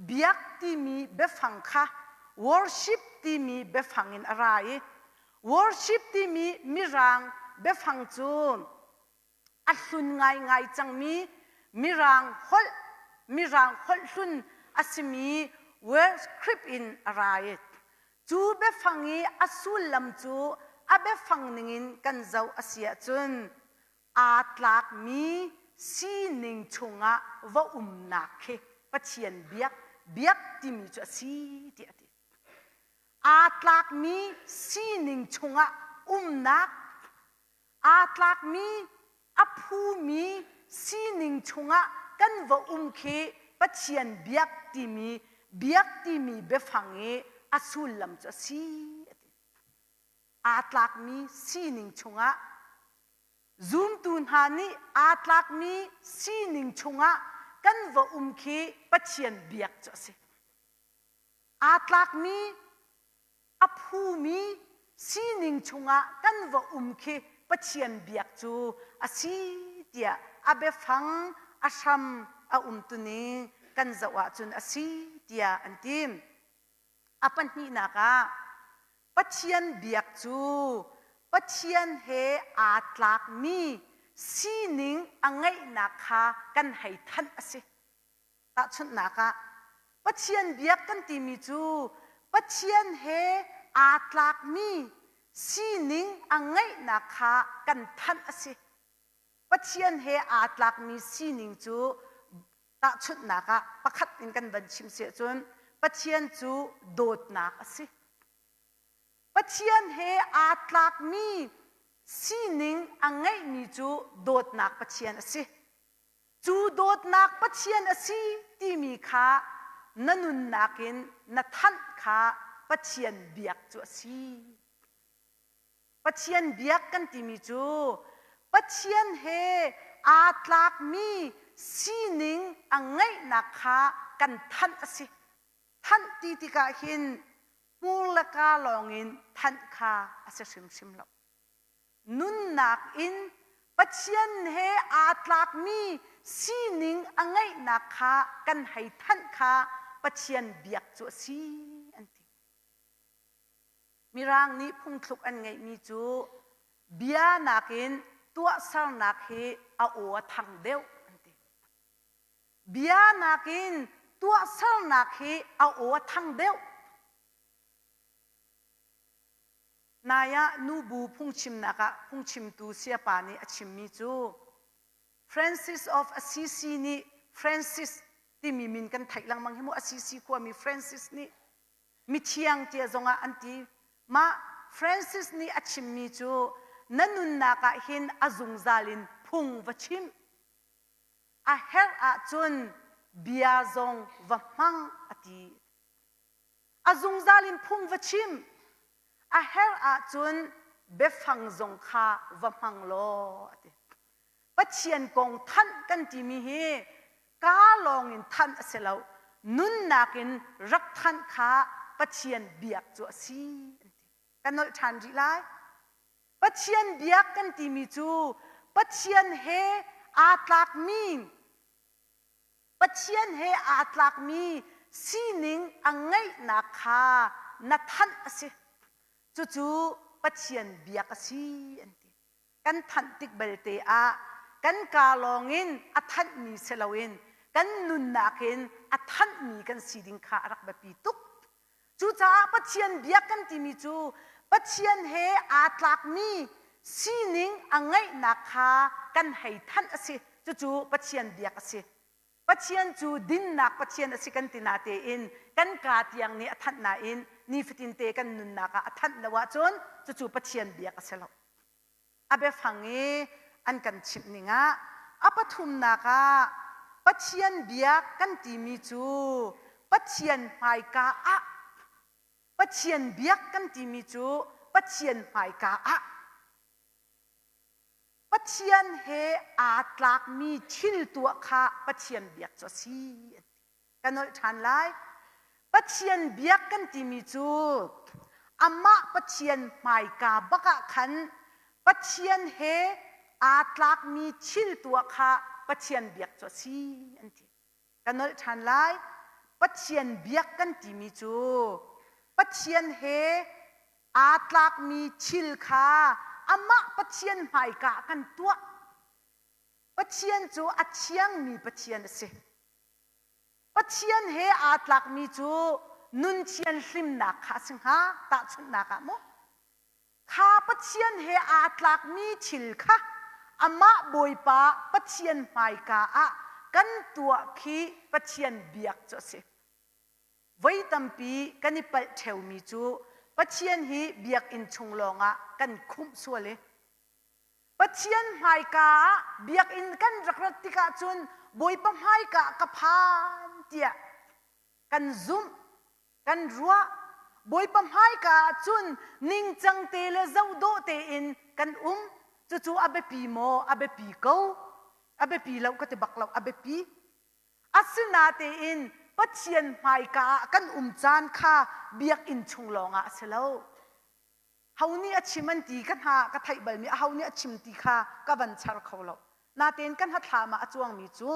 Biak timi biafang kha worship timi biafang in a ra i worship timi mirang biafang cu a hlun ngaingai cangmi mirang holh mirang holh hlun a simi Welsh script in a ra i cu biafang i a sullam cu a biafang ningin kan zoh a si ahcun aa tlakmi sining chungah va umnak khi Pathian biak biak timi cu a si tiah a ti. Aa tlakmi sining chungah umnak aa tlakmi a phumi sining chungah kan va um khi Pathian biak timi biak timi biafang i a sullam cu a si a ti. Aa tlakmi sining chungah zumtu hna nih aa tlakmi sining chungah kan va um khi Pathian biak cu a si. Aa tlakmi a phumi sining chungah kan va um khi Pathian biak cu a si tiah a biafang a hram a umtuning kan zoh ahcun a si tiah an ti. A pahnihnak ah Pathian biak cu Pathian he aa tlakmi sining a ngeihnak kha kan hei thanh a si. Tahchunhnak ah, Pathian biak kan timi cu Pathian he aa tlakmi sining a ngeihnak kha kan thanh a si. Pathian he aa tlakmi sining cu tahchunhnak ah pakhat in kan van chim si ahcun Pathian cu dawtnak a si. Pathian he aa tlakmi sining a ngeihmi cu dawtnak Pathian a si. Cu dawtnak Pathian a si timi kha na nunnak in na thanh kha Pathian biak cu a si. Pathian biak kan timi cu Pathian he aa tlakmi sining a ngeihnak kha kan thanh a si. Thanh ti tikah hin hmur le kaa lawngin thanh kha a si hrimhrim lo. Nunnak in Pathian he aa tlakmi sining a ngeihnak kha kan hei thanh kha Pathian biak cu a si an ti. Mirang nih phungthluk an ngeihmi cu bia nakin tuahsernak hi a aw a thang deuh an ti. Bia nakin tuahsernak hi a aw a thang deuh. Nai ah nubu phungchimnak ah phungchimtu sayapa nih a chimmi cu Francis of Assisi nih Francis timi min kan theih lengmang hi mu Assisi khuami Francis nih mithiang tia zongah an ti. Mah Francis nih a chimmi cu na nunnak ah hin a zungzal in phung va chim. A herh ahcun bia zong va hmang a ti. A zungzal in phung va chim. A herh ahcun biafang zong kha va hmang law a ti. Pathian kong thanh kan timi hi kaa lawng in thanh a si lo. Nunnak in rak thanh kha Pathian biak cu a si an ti. Ka nolh ṭhan rih lai. Pathian biak kan timi cu Pathian he aa tlakmi Pathian he aa tlakmi sining a ngeihnak kha na thanh a si. Cucu Pathian biak a si an ti. Kan thanh tik belte ah kan kaa lawngin a thanhmi si loin kan nunnak in a thanhmi kan si ding kha a rak biapi tuk. Cucaah Pathian biak kan timi cu Pathian he aa tlakmi sining a ngeihnak kha kan hei thanh a si. Cucu Pathian biak a si. Pathian cu dinnak Pathian a si kan ti natein kan kaa tiang nih a thanh nain nifatinte kan nunnak ah a thanh lo ahcun cucu Pathian biak a si lo. A biafang i an kan chimh ning ah a pathumnak ah Pathian biak kan timi cu Pathian hmaika ah Pathian biak kan timi cu Pathian hmaika ah Pathian he aa tlakmi thil tuah kha Pathian biak cu a si. Ka nolh ṭhan lai. Pathian biak kan timi cu amah Pathian hmaika bak ah khan Pathian he aa tlakmi thil tuah kha Pathian biak cu a si an ti. Ka nolh ṭhan lai. Pathian biak kan timi cu Pathian he aa tlakmi thil kha amah Pathian hmaika ah kan tuah. Pathian cu a thiangmi Pathian a si. Pathian he aa tlakmi cu nun thianhlimnak kha a si hnga tahchunhnak ah mu. Kha Pathian he aa tlakmi thil kha amah Bawipa Pathian hmaika ah kan tuah khi Pathian biak cu a si. Voi tampi kan i palh ṭheumi cu Pathian hi biakinn chung lawngah kan khumh sual i Pathian hmaika ah biakinn kan rak rat tikah cun Bawipa hmaika ah ka phan tiah kan zumh kan ruah. Bawipa hmaika ah cun ningcang te le zohdawh tein kan um. Cucu a biapi maw? A biapi ko. A biapi lo ka ti bak lo. A biapi. Asinatein Pathian hmaika ah kan um caan kha biakinn chung lawngah a si lo. Ho nih a chim an ti ka hna ka theih balmi aho nih a chim ti kha ka van char kho lo. Natein ka hnathlam ah a cuangmi cu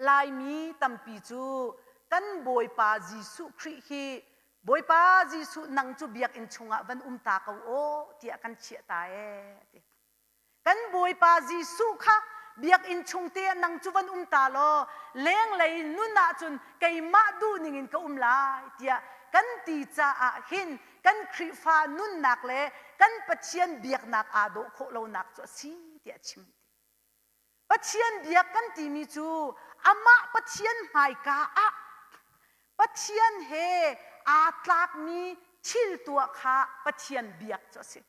Laimi tampi cu kan Bawipa Jesuh Khrih hi Bawipa Jesuh nang cu biakinn chungah van um ta ko aw tiah kan chiah ta ee ti. Kan Bawipa Jesuh kha biakinn chung te ah nang cu van um ta law lenglei nun ahcun keimah duh ning in ka um lai tiah kan ti caah hin kan Khrihfa nunnak le kan Pathian biaknak aa dawh khawh lonak cu a si tiah a chim. Pathian biak kan timi cu amah Pathian hmaika ah Pathian he aa tlakmi thil tuah kha Pathian biak cu a si.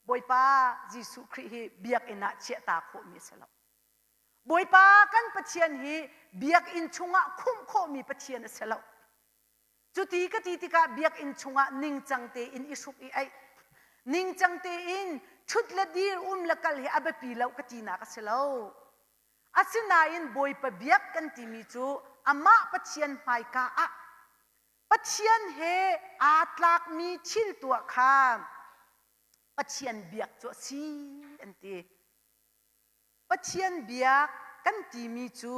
Bawipa Jesuh Khrih hi biakinn ah chiahta khawhmi a si lo. Bawipa kan Pathian hi biakinn chungah khumh khawhmi Pathian a si lo. Cuti ka ti tikah biakinn chungah ningcang tein i hruk i aih. Ningcang tein ṭhut le dir um le kal hi a biapi lo ka tinak a si lo. Asinain Bawipa biak kan timi cu amah Pathian hmaika ah Pathian he aa tlakmi thil tuah kha Pathian biak cu a si an ti. Pathian biak kan timi cu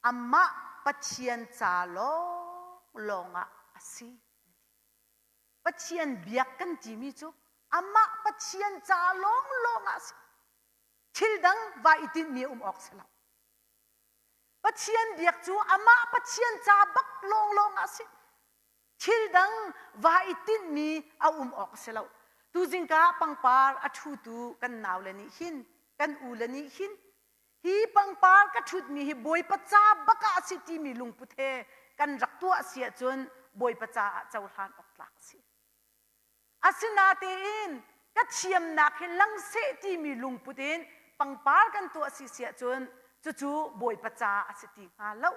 amah Pathian ca lawnglawng ah a si. Pathian biak kan timi cu amah Pathian ca lawnglawng ah a si. Thil dang va i tinhmi a um awk si lo. Pathian biak cu amah Pathian ca bak lawnglawng ah a si. Thil dang va i tinhmi a um awk a si lo. Tuzingka pangpar a ṭhutu kan naule nih hin, kan ule nih hin, hi pangpar ka ṭhutmi hi Bawipa ca bak ah a si timi lungput he kan rak tuah a si ahcun Bawipa caah cohlan awk tlak a si. Asinatein ka thiamnak hi lang seh timi lungput in pangpar kan tuah si si ahcun cucu Bawipa ca a si ti hnga lo.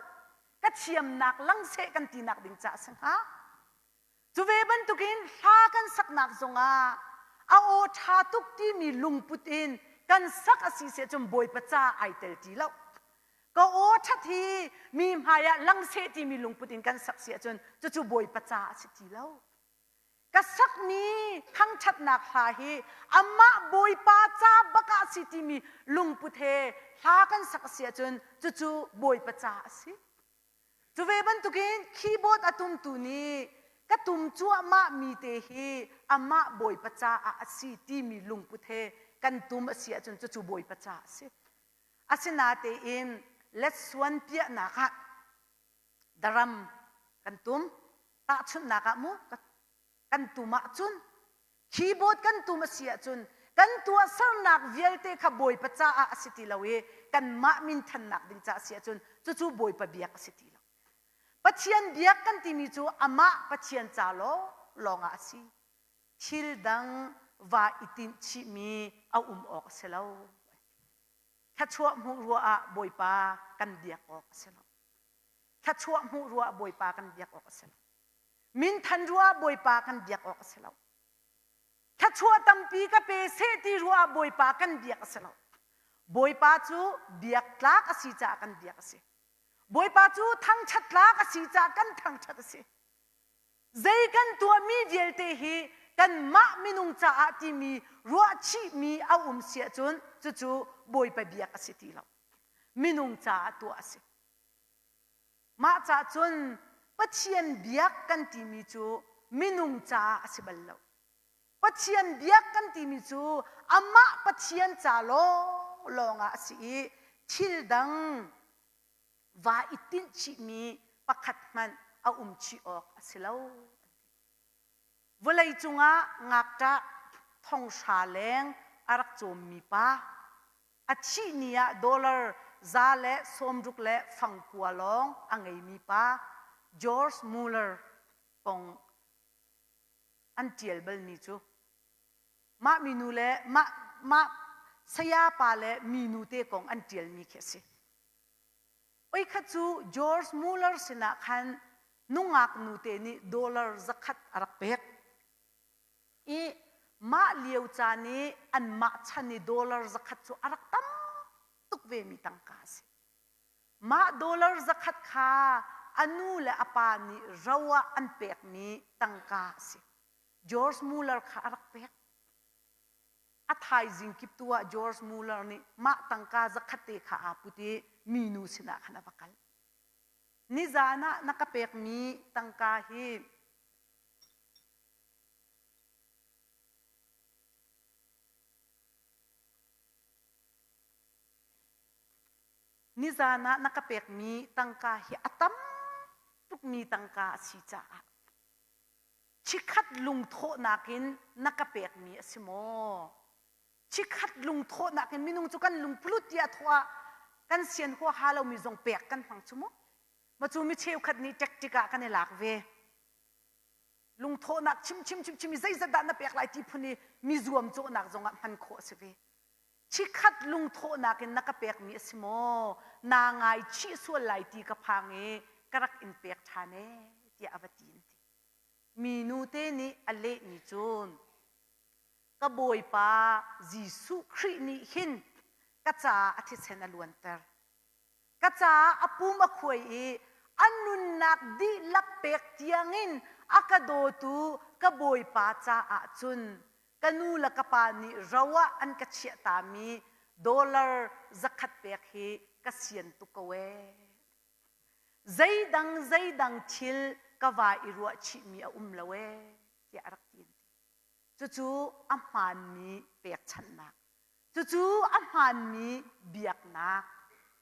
Ka thiamnak lang seh kan tinak ding ca a si hnga. Cu ve bantukin hla kan saknak zongah a aw ṭha tuk timi lungput in kan sak a si si ahcun Bawipa ca ai tel ti lo. Ka aw ṭhat hi mi hmai ah lang seh timi lungput in kan sak si ahcun cucu Bawipa ca a si ti lo. Ka sakmi thangṭhatnak hla hi amah Bawipa ca bak ah a si timi lungput he hla kan sak a si ahcun cucu Bawipa ca a si. Cu ve bantukin keyboard a tumtu nih ka tum cuahmah mi te hi amah Bawipa caah a si timi lungput he kan tum a si ahcun cucu Bawipa ca a si. Asinatein letsuan piahnak ah daram kan tum tahchunhnak ah mu kan tum ahcun keyboard kan tum a si ahcun kan tuahsernak vialte kha Bawipa caah a si ti lo i kanmah minthannak ding caah a si ahcun cucu Bawipa biak a si ti lo. Pathian biak kan timi cu amah Pathian ca lawnglawng ah a si. Thil dang va i tinh chihmi a um awk a si lo. Thluachuah hmuh ruah ah Bawipa kan biak awk a si lo. Thluachuah hmuh ruah Bawipa kan biak awk a si lo. Minthan ruah Bawipa kan biak awk a si lo. Thluachuah tampi ka pe seh ti ruah Bawipa kan biak a si lo. Bawipa cu biak tlak a si caah kan biak a si. Bawipa cu thangṭhat tlak a si caah kan thangṭhat a si. Zei kan tuahmi vialte hi kanmah minung caah timi ruahchihmi a um si ahcun cucu Bawipa biak a si ti lo. Minung caah tuah a si. Mah cah cun Pathian biak kan timi cu minung caah a si bal lo. Pathian biak kan timi cu amah Pathian ca lawnglawng ah a si i thil dang va i tinh chihmi pakhat hmanh a um chih awk a si lo. Vawlei cungah ngakṭah thonghra leng a rak cawmmi pa a thih ni ah dollar 160 le fangkua lawng a ngeimi pa George Mueller kong an ṭial balmi cu mah minu le mah mah saya pa le minu te kong an ṭialmi khi a si. Oikhat cu George Mueller sinah khan nungak nute nih dollar zakhat a rak pek. I mah lio caan i anmah chan i dollar zakhat cu a rak tam tuk vemi tangka a si. Mah dollar zakhat kha a nu le a pa nih ro ah an pekmi tangka a si. George Mueller kha a rak pek. A thaizing kip tu ah George Mueller nih mah tangka zakhat te kha aa put i minu sinah khan a va kal. Nizan ah na ka pekmi tangka hi Nizan ah na ka pekmi tangka hi a tam tukmi tangka a si caah chikkhat lungthawhnak in na ka pekmi a si maw? Chikkhat lungthawhnak in minung cu kan lungplut tiah thawh ah kan sian huaha lomi zong pek kan hmang cu mu. Ma cu mi cheukhat nih ṭekṭik ah kan i lak ve. Lungthawhnak chim chim chim chim i zeizat dah na pek lai ti phun i mi zuamcawhnak zong ah hman khawh a si ve. Chikkhat lungthawhnak in na ka pekmi a si maw? Naa ngaichih sual lai ti ka phang i ka rak in pek ṭhan ee tiah a va ti an ti. Minu te nih a lehmi cu ka Bawipa Jesuh Khrih nih hin ka caah a thisen a luanter. Ka caah a pum a khuai i a nunnak dihlak pek tiangin a ka dawtu ka Bawipa caah cun ka nu le ka pa nih ro ah an ka chiahtami dollar zakhat pek hi ka sian tuk ko ee. Zeidang zeidang thil ka va i ruah chihmi a um lo ee tiah a rak ti an ti. Cucu a hmaanmi pekchanhnak. Cucu a hmaanmi biaknak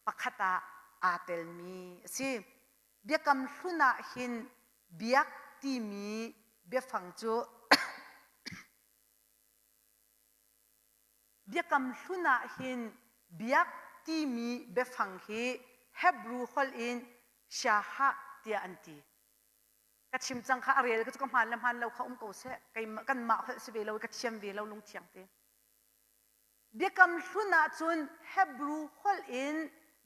pakhat ah aa telmi a si. Biakam hlun ah hin biak timi biafang cu Biakam hlun ah hin biak timi biafang hi Hebrew holh in shahah tiah an ti. Ka chim cang kha a rel ka cu ka hmaan le hmaan lo kha um ko seh. Keimah kanmah holh si ve lo i ka thiam ve lo lungthiang te. Biakam hlun ahcun Hebrew holh in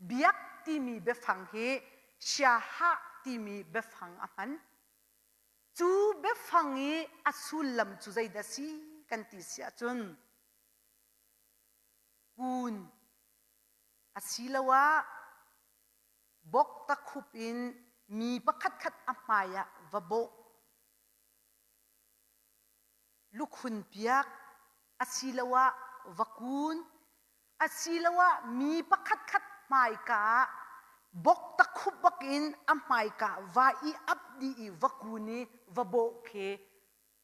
biak timi biafang hi shahah timi biafang a hman. Cu biafang i a sullam cu zeidah si kan ti si ahcun kun asiloah bok takhup in mi pakhatkhat a hmai ah va bawh lukhun piak asiloah va kun asiloah mi pakhatkhat hmaika ah bok takhup bak in a hmaika va i ap dih i va kun i va bawh khi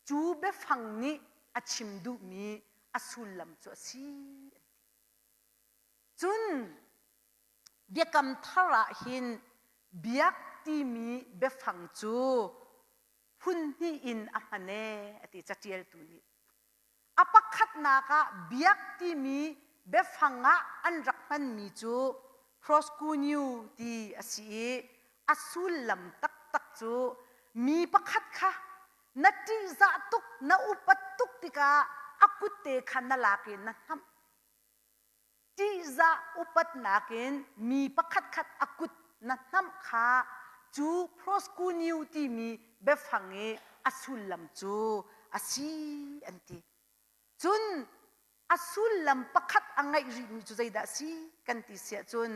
cu biafang nih a chim duhmi a sullam cu a si an ti. Cun Biakam thar ah hin biak timi biafang cu phun hnih in a hman ee a ti caṭialtu nih. A pakhatnak ah biak timi biafang ah an rak hmanmi cu proskuneo ti a si i a sullam taktak cu mi pakhat kha na ṭihzah tuk na upat tuk tikah a kutte kha na lak i na hnamh ṭihzah upatnak in mi pakhatkhat a kut na hnamh kha cu proskuneo timi biafang i a sullam cu a si an ti. Cun a sullam pakhat a ngeih rihmi cu zeidah a si kan ti si ahcun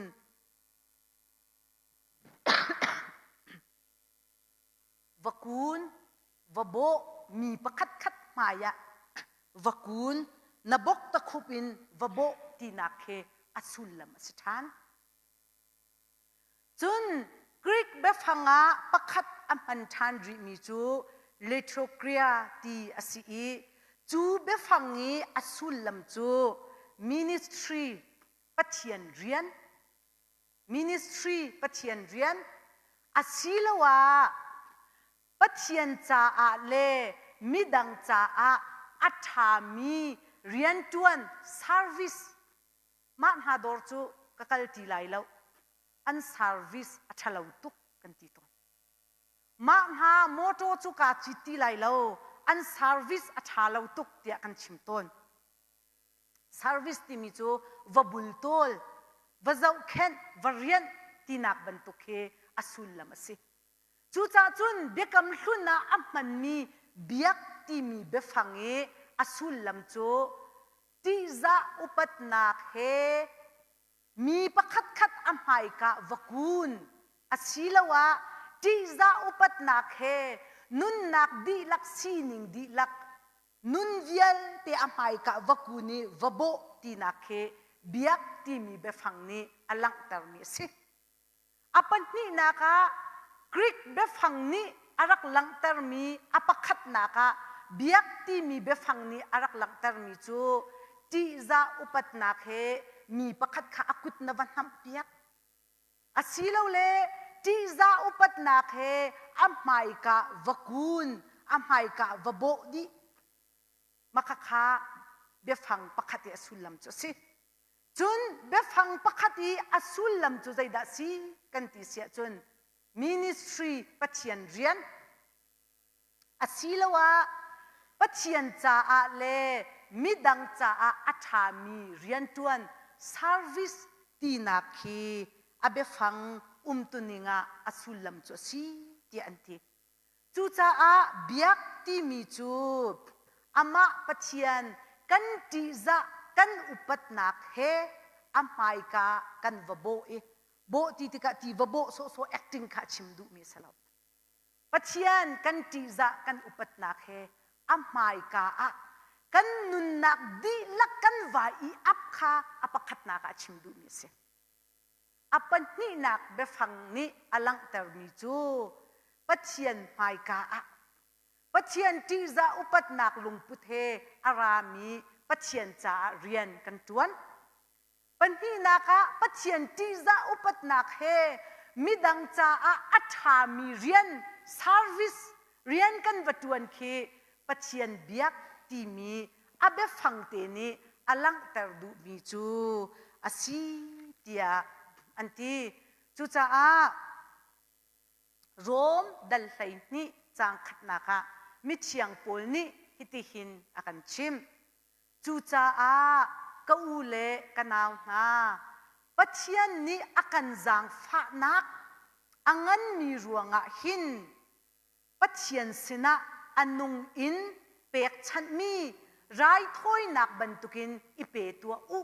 va kun, va bawh mi pakhatkhat hmaiah va kun, na bok takhup in va bawh tinak khi a sullam a si ṭhan. Cun. Greek biafang ah pakhat a hman ṭhan rihmi cu liturgia ti a si i cu biafang i a sullam cu ministry Pathian rian ministry Pathian rian asiloah Pathian caah le midang caah a ṭhami rianṭuan service mah hna dawr cu ka kal ti lai lo an service a ṭhalo tuk kan ti tawn. Mah hna mawṭaw cu kaa cit ti lai lo an service a ṭha lo tuk tiah kan chim tawn. Service timi cu va bultawl, va zohkhenh, va rianh tinak bantuk khi a sullam a si. Cucaah cun Biakam Hlun ah a hmanmi biak timi biafang i a sullam cu ṭihzah upatnak he mi pakhatkhat a hmaika va kun asiloah ṭihzah upatnak he nunnak dihlak sining dihlak nun vialte a hmaika va kun i va bawh tinak khi biak timi biafang nih a langhtermi a si. A pahnihnak ah Greek biafang nih a rak langhtermi a pakhatnak ah biak timi biafang nih a rak langhtermi cu ṭihzah upatnak he mi pakhat kha a kut na va hnamhpiak. Asilole ṭihzah upatnak he a hmaika va kun, a hmaika va bawh dih. Makhakha biafang pakhat i a sullam cu a si. Cun biafang pakhat i a sullam cu zeidah si kan ti si ahcun ministry Pathian rian asiloah Pathian caah le midang caah a ṭhami rianṭuan service tinak khi a biafang umtuning ah a sullam cu a si tiah an ti. Cucaah biak timi cu amah Pathian kan ṭihzah kan upatnak he a hmaika kan va bawh i bawh ti tikah ti va bawh sawhsawh acting kha a chim duhmi a si lo. Pathian kan ṭihzah kan upatnak he a hmaika ah kan nunnak dihlak kan vai i ap kha a pakhatnak ah a chim duhmi a si. A pahnihnak biafang nih a langhtermi cu Pathian hmaika ah Pathian ṭihzah upatnak lungput he a rami Pathian caah rian kan ṭuan. Pahnihnak ah Pathian ṭihzah upatnak he midang caah a ṭhami rian service rian kan va ṭuan khi Pathian biak timi a biafang te nih a langhter duhmi cu a si tiah an ti. Cucaah Rom dal 12 caang khatnak ah mithiang Paul nih hitihin a kan chimh. Cucaah ka u le ka nau hna, Pathian nih a kan zaangfahnak a nganmi ruangah hin Pathian sinah a nung in pekchanhmi raithawinak bantukin i pe tuah u.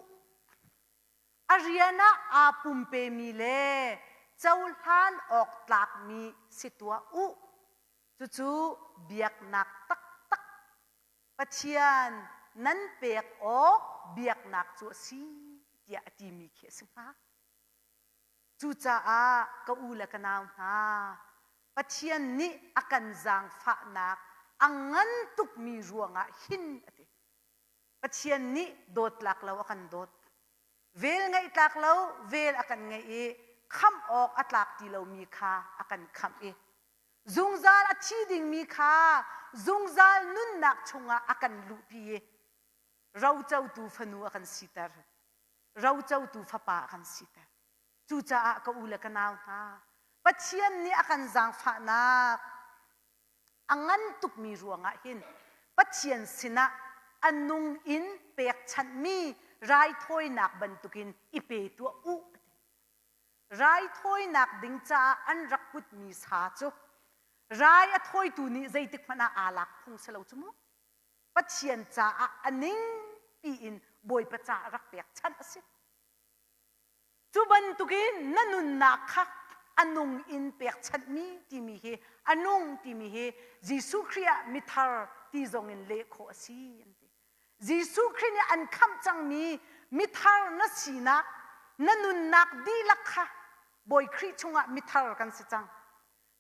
A rian ah aa pumpemi le cohlan awk tlakmi si tuah u. Cucu biaknak taktak Pathian nan pek awk biaknak cu a si tiah a timi khi a si hnga. Cucaah ka u le ka nau hna, Pathian nih a kan zaangfahnak a ngan tukmi ruangah hin a ti. Pathian nih dawt lak lo a kan dawt. Vel ngeih tlak lo vel a kan ngeih i khamh awk a tlak ti lomi kha a kan khamh i zungzal a thi dingmi kha zungzal nunnak chungah a kan luhpi i rocotu fanu a kan siter. Rocotu fapa a kan siter. Cucaah ka u le ka nau hna, Pathian nih a kan zaangfahnak a ngan tukmi ruangah hin Pathian sinah a nung in pekchanhmi raithawinak bantukin i pe tuah u. Raithawinak ding caah an rak putmi sa cu rai a thawitu nih zeitik hmanh ah aa lak phung si lo cu mu. Pathian caah a ning piin Bawipa caah rak pekchanh a si. Cu bantukin na nunnak kha a nung in pekchanhmi timi hi a nung timi hi Jesuh Khrih ah mithar ti zong in leh khawh a si an ti. Jesuh Khrih nih an khamh cangmi mithar na sinak na nunnak dihlak kha. Bawi Khrih chungah mithar kan si cang.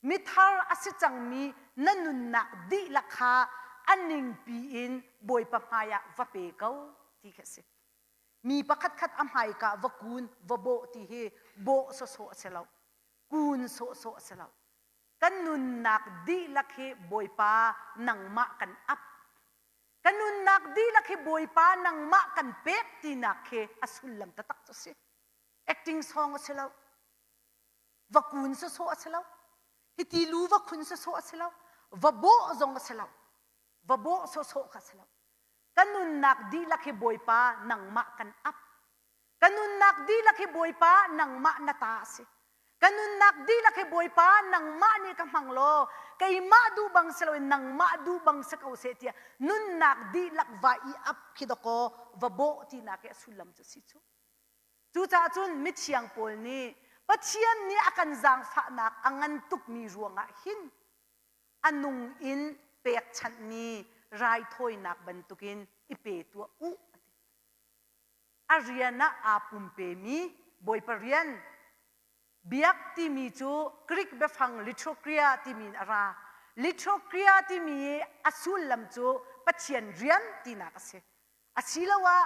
Mithar a si cangmi na nunnak dihlak kha a ningpi in Bawipa hmaiah va pe ko ti khi a si. Mi pakhatkhat a hmaika va kun, va bawh ti hi bawh sawsawh a si lo. Kun sawhsawh a si lo. Kan nunnak dihlak hi Bawipa nangmah kan ap. Ka nunnak dihlak hi Bawipa nangmah kan pek tinak khi a sullam taktak cu a si. Acting song a si lo. Va kun sawsawh a si lo. Hiti lu va khun sawsawh a si lo. Va bawh zong a si lo. Va bawh sawsawh kha a si lo. Ka nunnak dihlak hi Bawipa nangmah kan ap. Ka nunnak dihlak hi Bawipa nangmah na ta a si. Ka nunnak dihlak hi Bawipa nangmah nih ka hmang law keimah duh bang si loin nangmah duh bang si ko seh tiah nunnak dihlak va i ap khi dakaw va bawh tinak i a sullam cu si cu. Cucaah cun mithiang pawl nih Pathian nih a kan zaangfahnak a ngan tukmi ruangah hin a nung in pekchanhmi raithawinak bantukin i pe tuah u a ti. A rian ah aa pumpemi Bawipa rian biak timi cu Greek biafang liturgia timi in a ra. Liturgia timi i a sullam cu Pathian rian tinak a si. Asiloah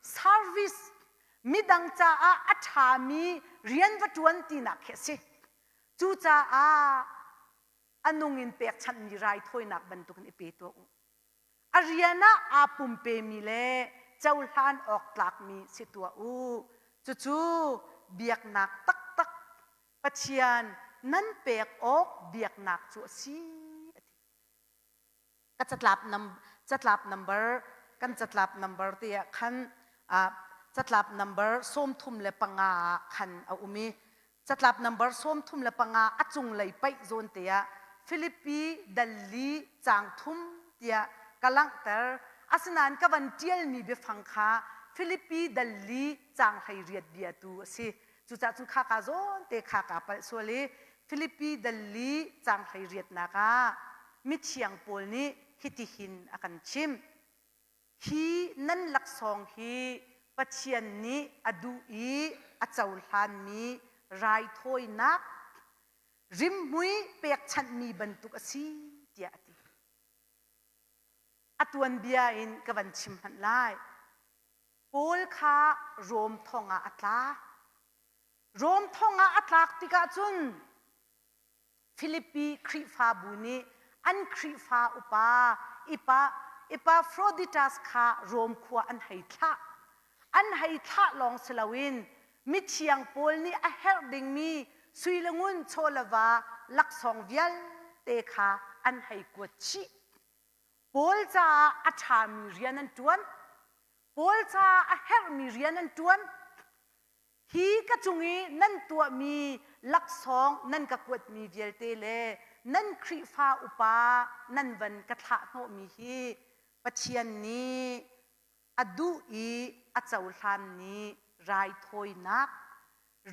service midang caah a ṭhami rian va ṭuan tinak khi a si. Cucaah a nung in pekchanhmi raithawinak bantukin i pe tuah u. A rian ah aa pumpemi le cohlan awk tlakmi si tuah u. Cucu biaknak taktak Pathian nan pek awk biaknak cu a si, a ti. Ka catlap, nam, catlap number kan catlap number te ah khan catlap number 35 ah khan a um i catlap number 35 a cunglei paih zawn te ah Filipi dal li caang thum tiah ka langhter. Asinain ka van ṭialmi biafang kha Filipi dal li caang 18 bia tu a si. Cucaah cun khaka zawn te kha kaa palh sual i Filipi dal li caang 18nak ah mithiang Paul nih hitihin a kan chimh. Hi nan laksawng hi Pathian nih a duh i a cohlanmi raithawinak rimhmui pekchanhmi bantuk a si tiah a ti. A tuanbia in ka van chim hmanh lai. Paul kha Rom thong ah a tla. Rom thong ah a tlak tikah cun Filipi Khrihfabu nih an Khrihfa upa Epaphroditus kha Rom khua an hei thlah. An hei thlah lawng si loin mithiang Paul nih a herh dingmi sui le ngun chaw le va laksawng vialte kha an hei kuat chih. Paul caah a ṭhami rian an ṭuan. Paul caah a herhmi rian an ṭuan. Hi ka cung i nan tuahmi laksawng nan ka kuatmi vialte le nan Khrihfa upa nan van ka thlah hnawhmi hi Pathian nih a duh i a cohlanmi raithawinak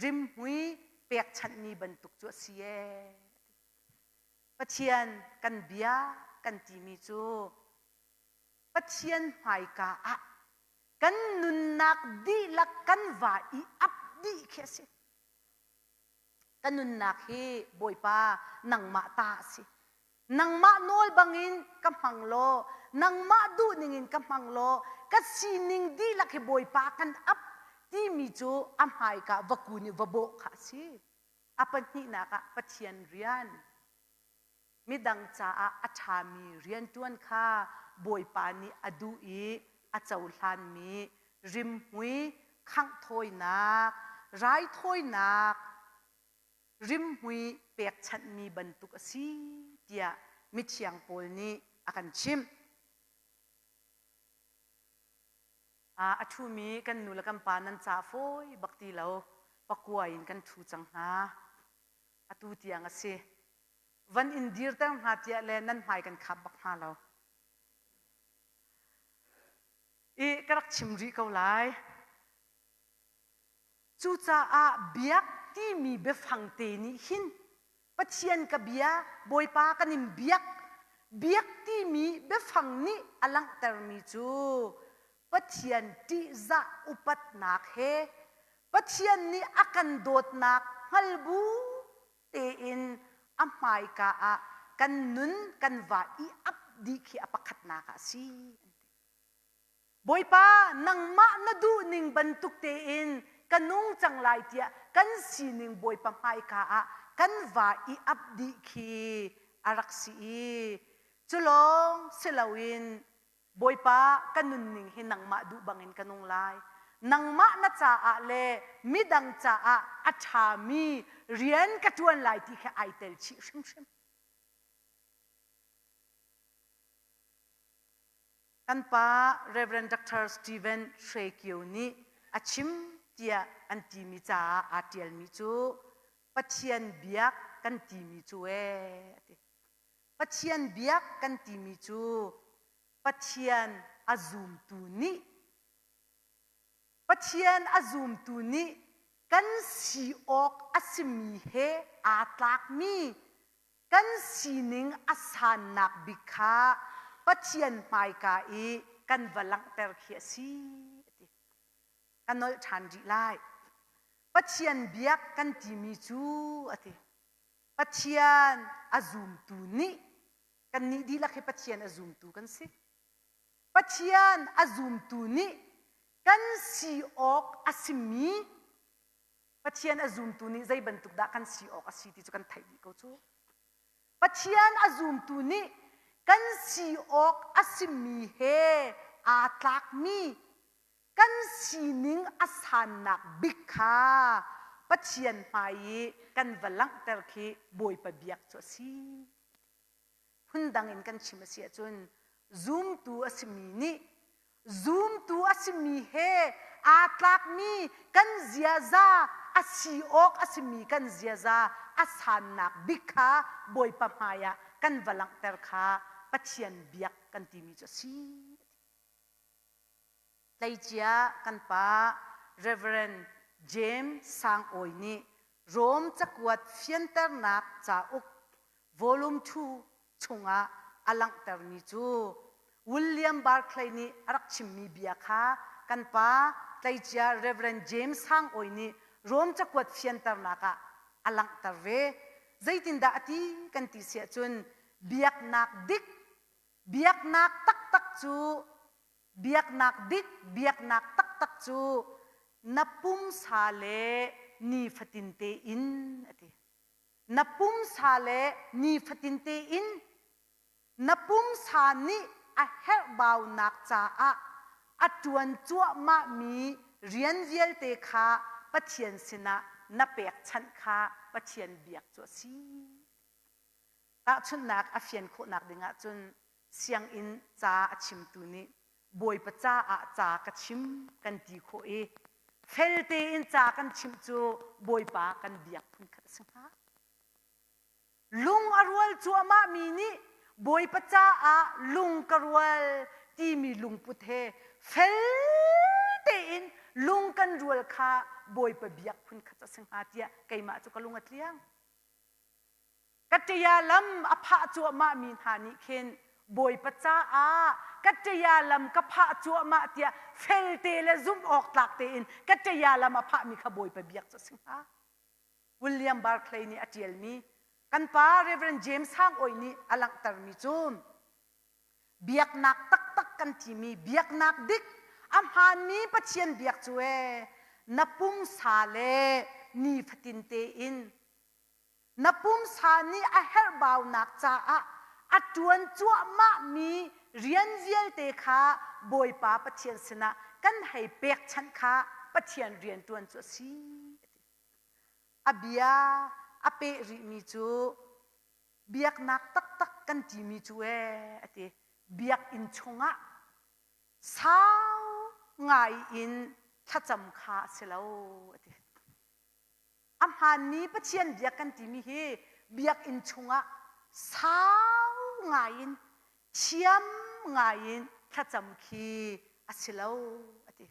rimhmui pekchanhmi bantuk cu a si ee. Pathian kan bia kan timi cu Pathian hmaika ah kan nunnak dihlak kan va i ap dih khi a si. Ka nunnak hi Bawipa nangmah ta a si. Nangmah nawl bangin ka hmang law, nangmah duh ningin ka hmang law, ka sining dihlak hi Bawipa kan ap timi cu a hmaika va kun i va bawh kha a si. A pahnihnak ah Pathian rian. Midang caah a ṭhami rianṭuan kha Bawipa nih a duh i a cohlanmi rimhmui khanghthawinak, raithawinak, rimhmui pekchanhmi bantuk a si tiah mithiang Paul nih a kan chimh. A ṭhumi kan nu le kan pa nan ca fawi bak ti lo, pakua in kan ṭhu cang hna. Atu tiang a si. Van in dirter hna tiah le nan hmai kan khap bak hna lo. I ka rak chim rih ko lai. Cucaah biak timi biafang te nih hin Pathian ka bia, Bawipa kan in biak, biak timi biafang nih a langhtermi cu Pathian ṭihzah upatnak he Pathian nih a kan dawtnak hngal bu tein a hmaika ah kan nun kan va i ap dih khi a pakhatnak ah a si. Bawipa, nangmah na duhning bantuk tein ka nung cang lai tiah kan sining Bawipa hmaika ah kan va i ap dih khi a rak si i cu lawng si loin Bawipa ka nunning hi nangmah duh bangin ka nung lai. Nangmah na caah le midang caah a ṭhami rian ka ṭuan lai ti khi ai tel chih hrimhrim. Kan pa Rev. Dr. Stephen Hre Kio nih a chim tiah an timi caah aa ṭialmi cu Pathian biak kan timi cu ee a ti. Pathian biak kan timi cu Pathian a zumtu nih Pathian a zumtu nih kan si awk a simi he aa tlakmi kan sining a sannak bik kha Pathian hmaika i kan va langhter khi a si a ti. Ka nolh ṭhan rih lai. Pathian biak kan timi cu a ti. Pathian a zumtu nih kannih dihlak hi Pathian a zumtu kan si. Pathian a zumtu nih kan si awk a simi Pathian a zumtu nih zei bantuk dah kan si awk a si ti cu kan theih dih ko cu. Pathian a zumtu nih kan si awk a simi he aa tlakmi kan sining a sannak bik kha Pathian hmai i kan va langhter khi Bawipa biak cu a si. Phundang in kan chim a si ahcun zumtu a simi nih zumtu a simi he aa tlakmi kan ziaza a si awk a simi kan ziaza a sannak bik kha Bawipa hmaiah kan va langhter kha Pathian biak kan timi cu a si. Tleicia kan pa Reverend James Sang Awi nih Rom cakuat fianternak cauk Volume 2 chungah a langhtermi cu William Barclay nih a rak chimmi bia kha kan pa tleicia Reverend James Sang Awi nih Rom cakuat fianternak ah a langhter ve. Zeitindah a ti kan ti siah cun biaknak dik biaknak taktak cu biaknak dik biaknak taktak cu na pumsa le nifatin tein a ti. Na pumsa le nifatin tein na pumsa nih a herhbaunak caah a ṭuan cuahmahmi rian vialte kha Pathian sinah na pekchanh kha Pathian biak cu a si. Tahchunhnak a fian khawhnak ding ahcun sianginn ca a chimtu nih Bawipa caah ca ka chim kan ti khawh i fel tein ca kan chimh cu Bawipa kan biak phunkhat a si hnga. Lung a rual cuahmahmi nih Bawipa caah lung ka rual timi lungput he fel tein lung kan rual kha Bawipa biak phunkhat a si hnga tiah keimah cu ka lung a tliang. Kaṭaya lam a phah cuahmahmi hna nih khin Bawipa caah kaṭaya lam ka phah cuahmah tiah felte le zumh awk tlak tein kaṭaya lam a phahmi kha Bawipa biak cu a si hnga. William Barclay nih a ṭialmi kan pa Reverend James Hang Oi nih a langhtermi cu biaknak taktak kan timi biaknak dik a hmaanmi Pathian biak cu ee na pumsa le nifatin tein Na pumsa nih a herhbaunak caah a ṭuan cuahmahmi rian vialte kha Bawipa Pathian sinah kan hei pekchanh kha Pathian rianṭuan cu a si. A bia a peh rihmi cu biaknak taktak kan timi cu ee a ti. Biakinn chungah sau ngai in thlacam kha a si lo a ti. A hmaanmi Pathian biak kan timi hi biakinn chungah sau ngaiin thiam ngaiin thlacam khi a si lo a ti.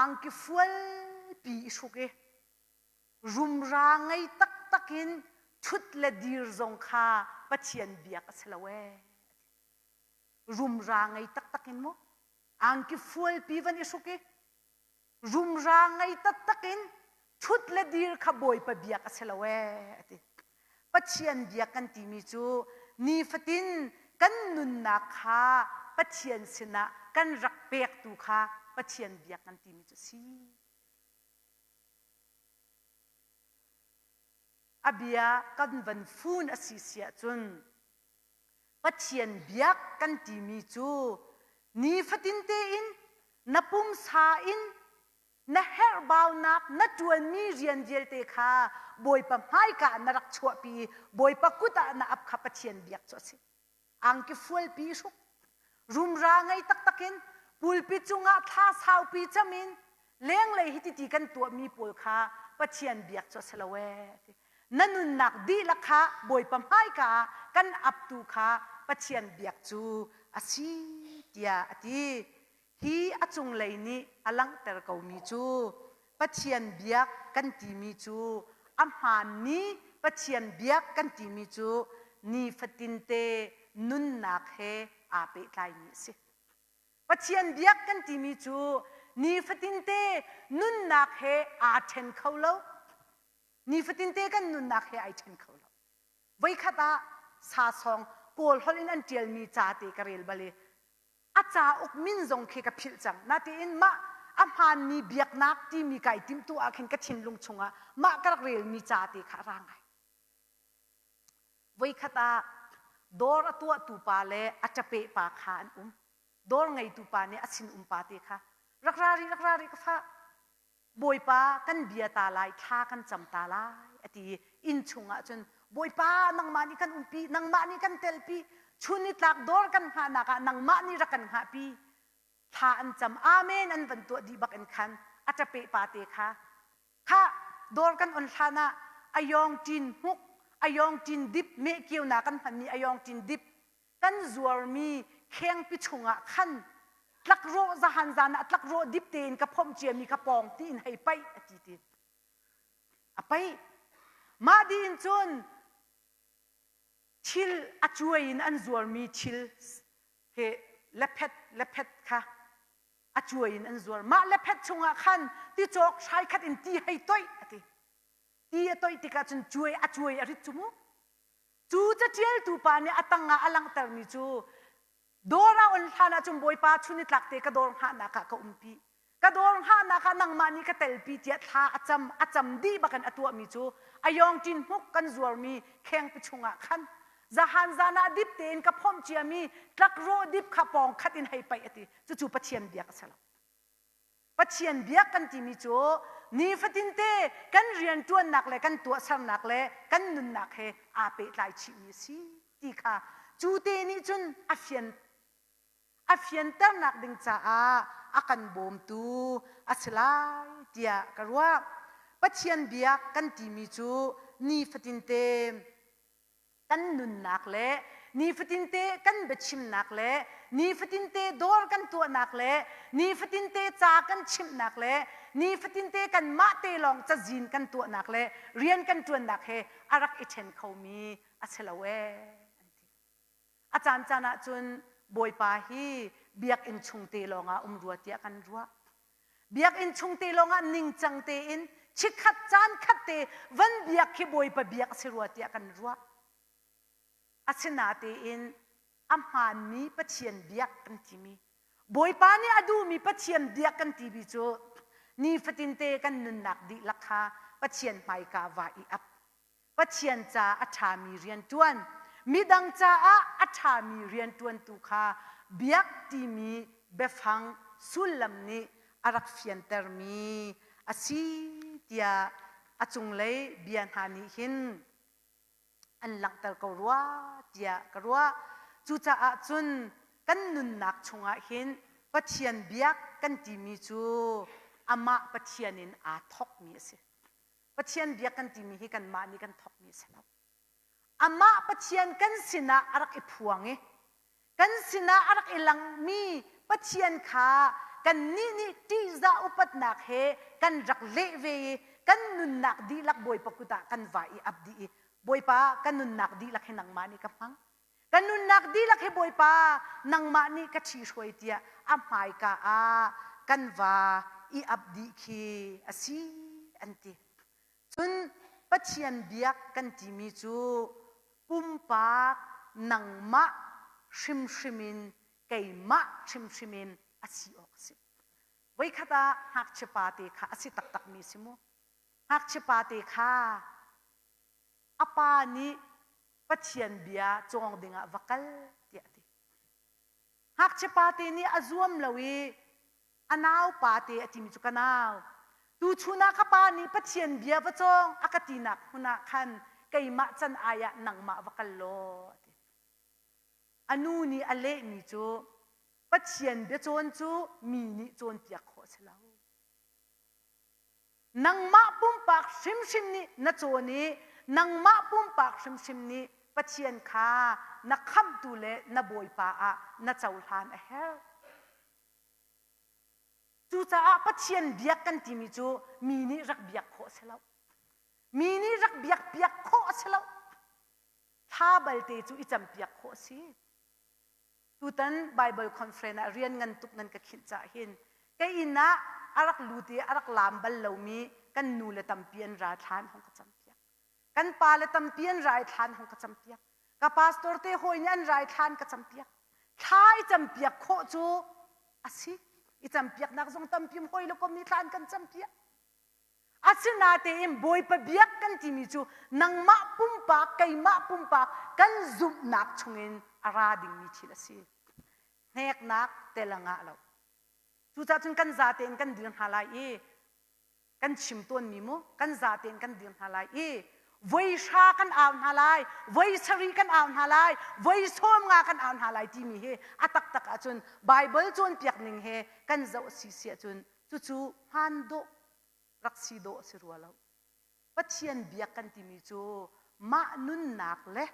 Angki fualpi i hruk i rumra ngei taktak in ṭhut le dir zong kha Pathian biak a si lo ee. Rumra ngei taktak in mu angki fualpi van i hruk i rumra ngei taktak in. Ṭhut le dir kha Bawipa biak a si lo ee, a ti. Pathian biak kan timi cu nifatin kan nunnak kha Pathian sinah kan rak pektu kha Pathian biak kan timi cu a si. A bia kan van fun a si si ahcun Pathian biak kan timi cu nifatin tein na pumsa in na herhbaunak na ṭuanmi rian vialte kha Bawipa hmaika ah na rak chuahpi i Bawipa kut ah na ap kha Pathian biak cu a si. Angki fualpi i hruk, rumra ngei taktak in pulpit cungah thla saupi cam in lenglei hi titi kan tuahmi pawl kha Pathian biak cu a si lo ee. Na nunnak dihlak kha Bawipa hmaika ah kan aptu kha Pathian biak cu a si tiah a ti. Hi a cunglei nih a langhter komi cu Pathian biak kan timi cu a hmaanmi Pathian biak kan timi cu nifatinte nunnak he aa pehtlaimi a si. Pathian biak kan timi cu nifatinte nunnak he aa ṭhen kho lo. Nifatinte kan nunnak he ai ṭhen kho lo. Voikhat ah sasawng Kawl holh in an ṭialmi ca te ka rel bal i a cauk min zong khi ka philh cang. Natein mah a hmaanmi biaknak timi kai timhtuah ah khin ka thinlung chungah mah ka rak relmi ca te kha a ra ngai. Voikhat ah dawr a tuahtu pa le a ṭapeh pa kha an um. Dawr ngeitu pa nih a sinum pa te kha rak ra rih rak ra rih ka fa Bawipa kan bia ta lai thla kan cam ta lai a ti i inn chungah cun Bawipa nangmah nih kan umpi nangmah nih kan telpi chun ni tlak dawr kan hngahnak ah nangmah nih rak kan hngahpi thla an cam amen an van tuah dih bak in khan a ṭapeh pa te kha kha dawr kan on hlan ah ayawng ṭin hmuk ayawng ṭin dip meh kiona kan hmanmi ayawng ṭin dip kan zuarmi khengpi chungah khan tlakrawh zahan zan ah tlakrawh dip tein ka phomh ciami kha pawng tiin hei paih a ti ti a paih mah dih in cun thil a cuai in an zuarmi thil he lephet lephet kha a cuai in an zuar mah lephet chungah khan ticawk hrai khat in ti hei toih a ti ti a toih tikah cun cuai a cuai a rit cu mu Cu caṭialtu pa nih a tangah a langhtermi cu dawr a on hlan ahcun Bawipa chunitlak te ka dawr hngahnak ah ka umpi. Ka dawr hngahnak ah nangmah nih ka telpi tiah thla a cam a cam dih bakin a tuahmi cu a yawngṭin hmuk kan zuarmi khengpi chungah khan zahan zan ah dip tein ka phomh ciami tlakrawh dip kha pawng khat in hei paih a ti. Cucu Pathian biak a si lo. Pathian biak kan timi cu nifatinte kan rianṭuannak le kan tuahsernak le kan nunnak he aa pehtlai chihmi a si ti kha cu te nih cun a fian a fianternak ding caah a kan bawmtu a si lai tiah ka ruah. Pathian biak kan timi cu nifatinte kan nunnak le nifatinte kan biachimnak le nifatinte dawr kan tuahnak le nifatinte ca kan chimhnak le nifatinte kanmah te lawng cazin kan tuahnak le rian kan ṭuannak he a rak i ṭhen khomi a si lo ee an ti. A caancaan ah cun Bawipa hi biakinn chung te lawngah um rua tiah kan ruah. Biakinn chung te lawngah ningcang tein chikkhat caan khat te van biak khi Bawipa biak a si rua tiah kan ruah. Asinatein a hmaanmi Pathian biak kan timi Bawipa nih a duhmi Pathian biak kan timi cu nifatinte kan nunnak dihlak kha Pathian hmaika va i ap. Pathian ca a ṭhami rian ṭuan, midang caah a ṭhami rian ṭuantu kha biak timi biafang sullam nih a rak fiantermi a si tiah a cunglei bia hna nih hin an langhter ko rua tiah ka ruah. Cucaah cun kan nunnak chungah hin Pathian biak kan timi cu amah Pathian in aa thawkmi a si. Pathian biak kan timi hi kanmah nih kan thawkmi a si lo. Amah Pathian kan sinah a rak i phuang i kan sinah a rak i langmi Pathian kha kannih nih ṭihzah upatnak he kan rak leh ve i kan nunnak dihlak Bawipa kut ah kan va i ap dih i Bawipa ka nunnak dihlak hi nangmah nih ka hmang. Ka nunnak dihlak hi Bawipa nangmah nih ka ṭhihruai tiah a hmaika ah kan va i ap dih khi a si an ti. Cun Pathian biak kan timi cu pumpak nangmah hrimhrim in keimah hrimhrim in a si awk a si. Voikhat ah ngakchia pa te kha a si taktakmi si mu. Ngakchia pa te kha a pa nih Pathian bia cawng dingah va kal tiah a ti. Ngakchia pa te nih a zuam lo i a nau pa te a timi cu ka nau. Tuchun ah ka pa nih Pathian bia va cawng a ka tinak hmun ah khan keimah can ai ah nangmah va kal law a ti. A nu nih a lehmi cu Pathian biacawn cu mi nih cawnpiak khawh a si lo. Nangmah pumpak hrimhrim nih na cawn i nangmah pumpak hrimhrim nih Pathian kha na khamhtu le na Bawipa ah na cohlan a herh. Cucaah Pathian biak kan timi cu mi nih rak biak khawh a si lo. Mi nih rak biak piak khawh a si lo. Thla balte cu i campiak khawh a si. Tutan Bible conference ah rian ngan tuk nan ka khinh cah hin ka inn ah a rak lut i a rak laam bal lomi kan nu le tampi an ra thlan hong ka campiak. Kan pa le tampi an ra i thlan hong ka campiak. Ka pastor te hawi nih an ra i thlan ka campiak. Thla i campiak khawh cu a si. I campiaknak zong tampi hawi le kom nih thla an kan campiak. Asinatein Bawipa biak kan timi cu nangmah pumpak, keimah pumpak kan zumhnak chungin a ra dingmi thil a si. Hneknak tel a ngah lo. Cucaah cun kan za tein kan dir hna lai i kan chim tawnmi mu kan za tein kan dir hna lai i voi hra kan au hna lai, voi sarih kan au hna lai, voi 50 kan au hna lai timi hi a taktak ahcun Bible cawnpiak ning he kan zoh si si ahcun Cucu hmaan dawh rak si dawh a si rua lo. Pathian biak kan timi cu mah nunnak le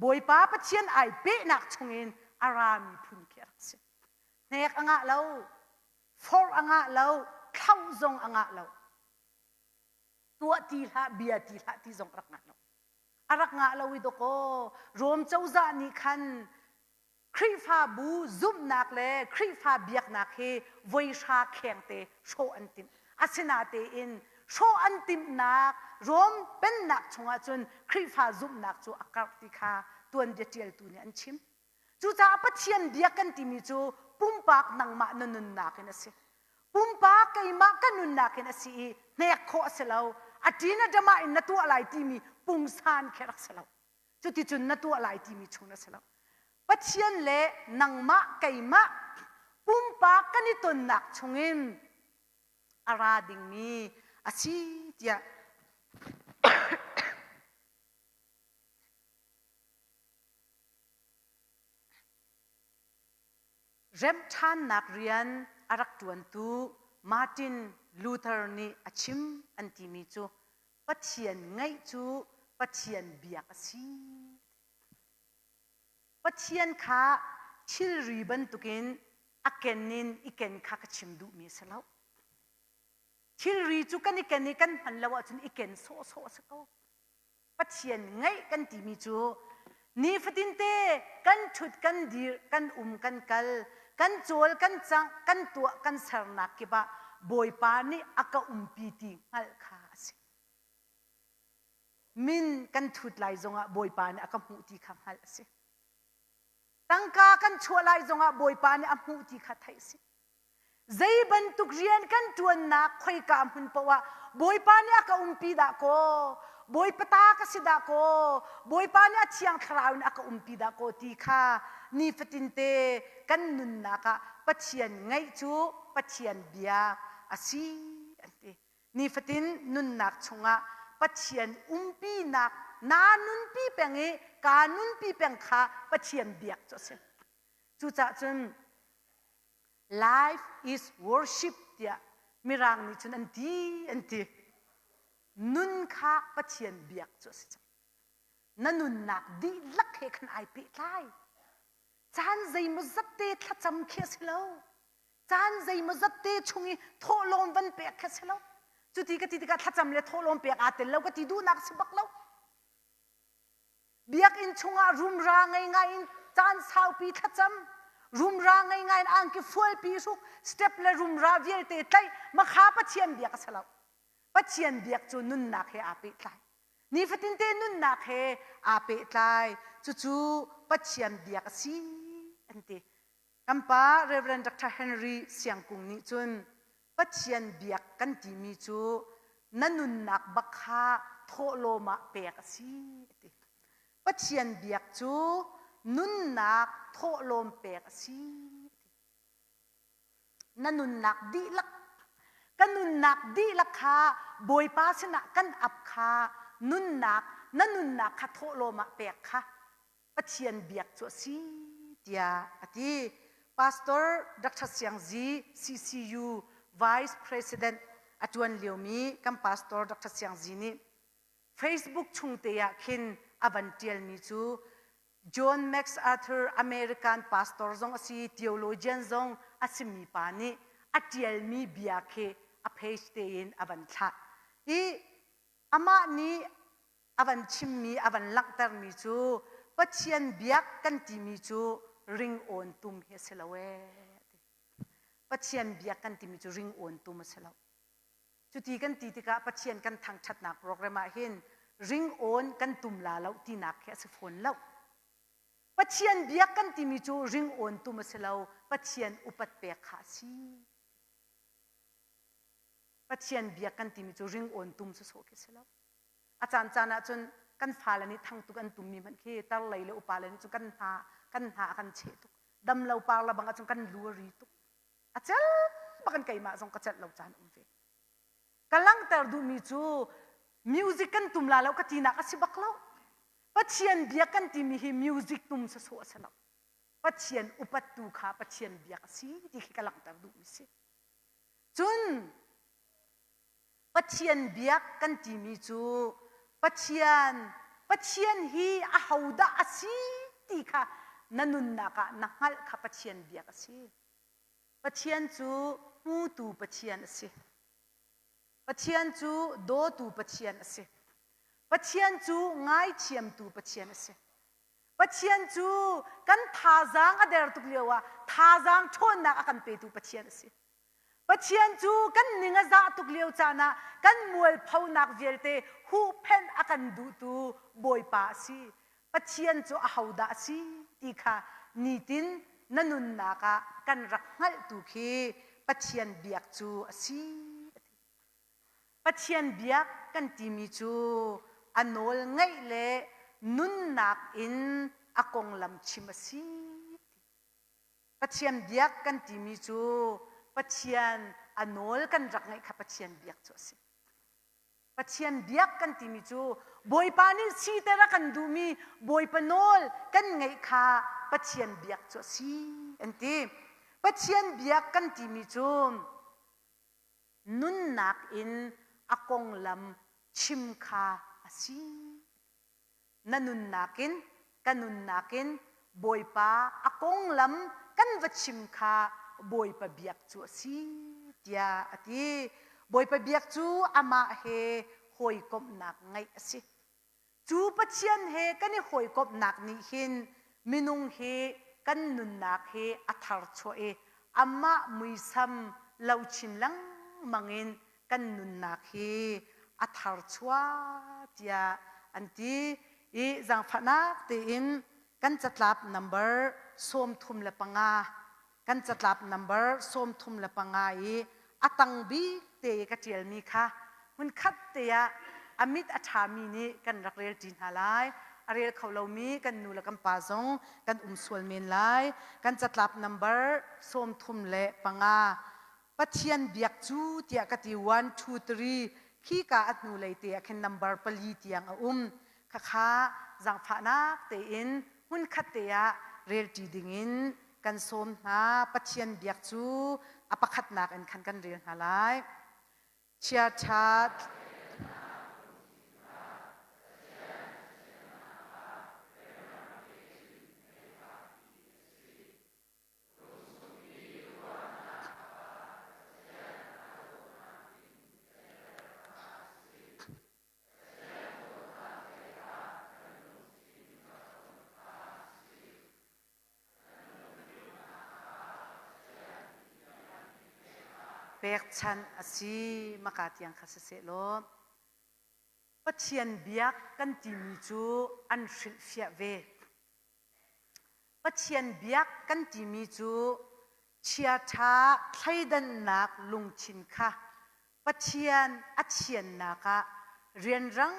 Bawipa Pathian ai pehnak chungin a rami phun khi a rak si. Hnek a ngah lo, forh a ngah lo, thlauh zong a ngah lo. Tuah ti hlah, bia ti hlah ti zong a rak ngah lo. A rak ngah lo i dawkaw Rom cozah nih khan Khrihfabu zumhnak le Khrihfa biaknak hi voi hra khengte hrawh an timh. Asinatein hrawh an timhnak Rom pennak chungah cun Khrihfa zumhnak cu a karh ti kha tuanbia ṭialtu nih an chim. Cucaah Pathian biak kan timi cu pumpak nangmah na nunnak in a si. Pumpak keimah ka nunnak in a si i hnek khawh a si lo. A ṭin a ṭamah in na tuah lai timi pungsan khi rak si lo. Cuticun na tuah lai timi chung na si lo. Pathian le nangmah keimah pumpak kan i tonnak chungin a ra dingmi a si tiah remṭhannak rian a rak ṭuantu Martin Luther nih a chim an timi cu Pathian ngaih cu Pathian biak a si. Pathian kha thilri bantukin a ken in i ken kha ka chim duhmi a si lo. Thilri cu kan i ken i kan hman lo ahcun i ken sawhsawh a si ko. Pathian ngaih kan timi cu nifatinte kan ṭhut kan dir kan um kan kal kan cawl kan cangh kan tuah kan sernak kip ah Bawipa nih a ka umpi ti hngalh kha a si. Min kan thut lai zongah Bawipa nih a ka hmuh ti kha hngalh a si. Tangka kan chuah lai zongah Bawipa nih a hmuh ti kha theih a si. Zei bantuk rian kan ṭuannak khoika hmun paoh ah Bawipa nih a ka umpi dah kaw, Bawipa ta ka si dah kaw, Bawipa nih a thiang thlarau in a ka umpi dah kaw ti kha nifatinte kan nunnak ah Pathian ngaih cu Pathian bia a si an ti. Nifatin nunnak chungah Pathian umpinak naa nunpi peng i kaa nunpi peng kha Pathian biak cu a si. Cucaah cun Life is worship tiah Mirang nih cun an ti an ti. Nun kha Pathian biak cu a si cang. Na nunnak dihlak he khan ai pehtlai. Caan zeimawzat te thlacam khi a si lo. Caan zeimawzat te chung i thawhlawm van pek khi a si lo. Cuti ka ti tikah thlacam le thawhlawm pek aa tel lo ka ti duhnak si bak lo. Biakinn chungah rumra ngei ngai in caan saupi thlacam, rumra ngei ngai in angki fualpi hruk, step le rumra vialte tlaih, makha Pathian biak a si lo. Pathian biak cu nunnak he aa pehtlai. Nifatinte nunnak he aa pehtlai. Cucu Pathian biak a si an ti. Kan pa Reverend Dr. Henry Siangkung nih cun Pathian biak kan timi cu na nunnak bak kha thawhlawm ah pek a si a ti. Pathian biak cu nunnak thawhlawm pek a si. Na nunnak dihlak ka nunnak dihlak kha Bawipa sinah kan ap kha nunnak na nunnak kha thawhlawm ah pek kha Pathian biak cu a si tiah a ti. Pastor Dr. Siang Zi CCU Vice President a ṭuan liomi kan Pastor Dr. Siang Zi nih Facebook chung te ah khin a van ṭialmi cu John MacArthur American pastor zong a si, theologian zong a simi pa nih a ṭialmi bia khi a page tein a van thlah. I amah nih a van chimmi, a van langhtermi cu Pathian biak kan timi cu ringawn tum hi a si lo ee. Pathian biak kan timi cu ringawn tum a si lo. Cuti kan ti tikah Pathian kan thangṭhatnak program ah hin ringawn kan tum la lo tinak khi a si fawn lo. Pathian biak kan timi cu ringawn tum a si lo, Pathian upat pek kha a si. Pathian biak kan timi cu ringawn tum sawsawh khi a si lo. A caan caan ah cun kan fale nih thangtuk an tummi hmanh khi tarlei le upa le nih cun kan hna kan hna a kan cheh tuk. Dam lo par la bang ahcun kan lu a ri tuk. A cel bak in keimah zong ka celh lo caan um ve. Ka langhter duhmi cu music kan tum la lo ka tinak a si bak lo. Pathian biak kan timi hi music tum sawsawh a si lo. Pathian upattu kha Pathian biak a si ti khi ka langhter duhmi si. Cun Pathian biak kan timi cu Pathian Pathian hi ahodah a si ti kha na nunnak ah na hngalh kha Pathian biak a si. Pathian cu hmutu Pathian a si. Pathian cu dawtu Pathian a si. Pathian cu ngaithiamtu Pathian a si. Pathian cu kan thazaang a der tuk lioah thazaang ṭhawnnak a kan petu Pathian a si. Pathian cu kan ning a zah tuk lio caan ah kan mualphonak vialte huhphenh a kan duhtu Bawipa a si. Pathian cu ahodah a si ti kha nitin na nunnak ah kan rak hngalhtu khi Pathian biak cu a si. Pathian biak kan timi cu a nawl ngaih le nunnak in a konglam chim a si. Pathian biak kan timi cu Pathian a nawl kan rak ngeih kha Pathian biak cu a si. Pathian biak kan timi cu Bawipa nih siter a kan duhmi Bawipa nawl kan ngeih kha Pathian biak cu a si an ti. Pathian biak kan timi cu nunnak in a konglam chim kha a si. Na nunnak in ka nunnak in Bawipa a konglam kan va chim kha Bawipa biak cu a si tiah a ti. Bawipa biak cu amah he hawikomhnak ngeih a si. Cu Pathian he kan i hawikomhnak nih hin minung hi kan nunnak hi a tharchuah i amah muisam lo chin lengmang in kan nunnak hi a tharchuah tiah an ti i zaangfahnak tein kan catlap number 35 kan catlap number 35 i a tang bik te i ka ṭialmi kha hmunkhat te ah a mit a ṭhami nih kan rak rel ṭi hna lai a rel kho lomi kan nu le kan pa zong kan um sual men lai kan catlap number 35 Pathian biak cu tiah ka ti one two three khika a hnulei te ah khin number pali tiang a um khakha zaangfahnak tein hmunkhat te ah relṭi dingin kan sawm hna Pathian biak cu a pakhatnak in khan kan rel hna lai chiaṭha Pekchanh a si. Maka tiang kha siseh law Pathian biak kan timi cu an hrilhfiah ve. Pathian biak kan timi cu chiaṭha thleidannak lungthin kha Pathian a thiannak ah rianrang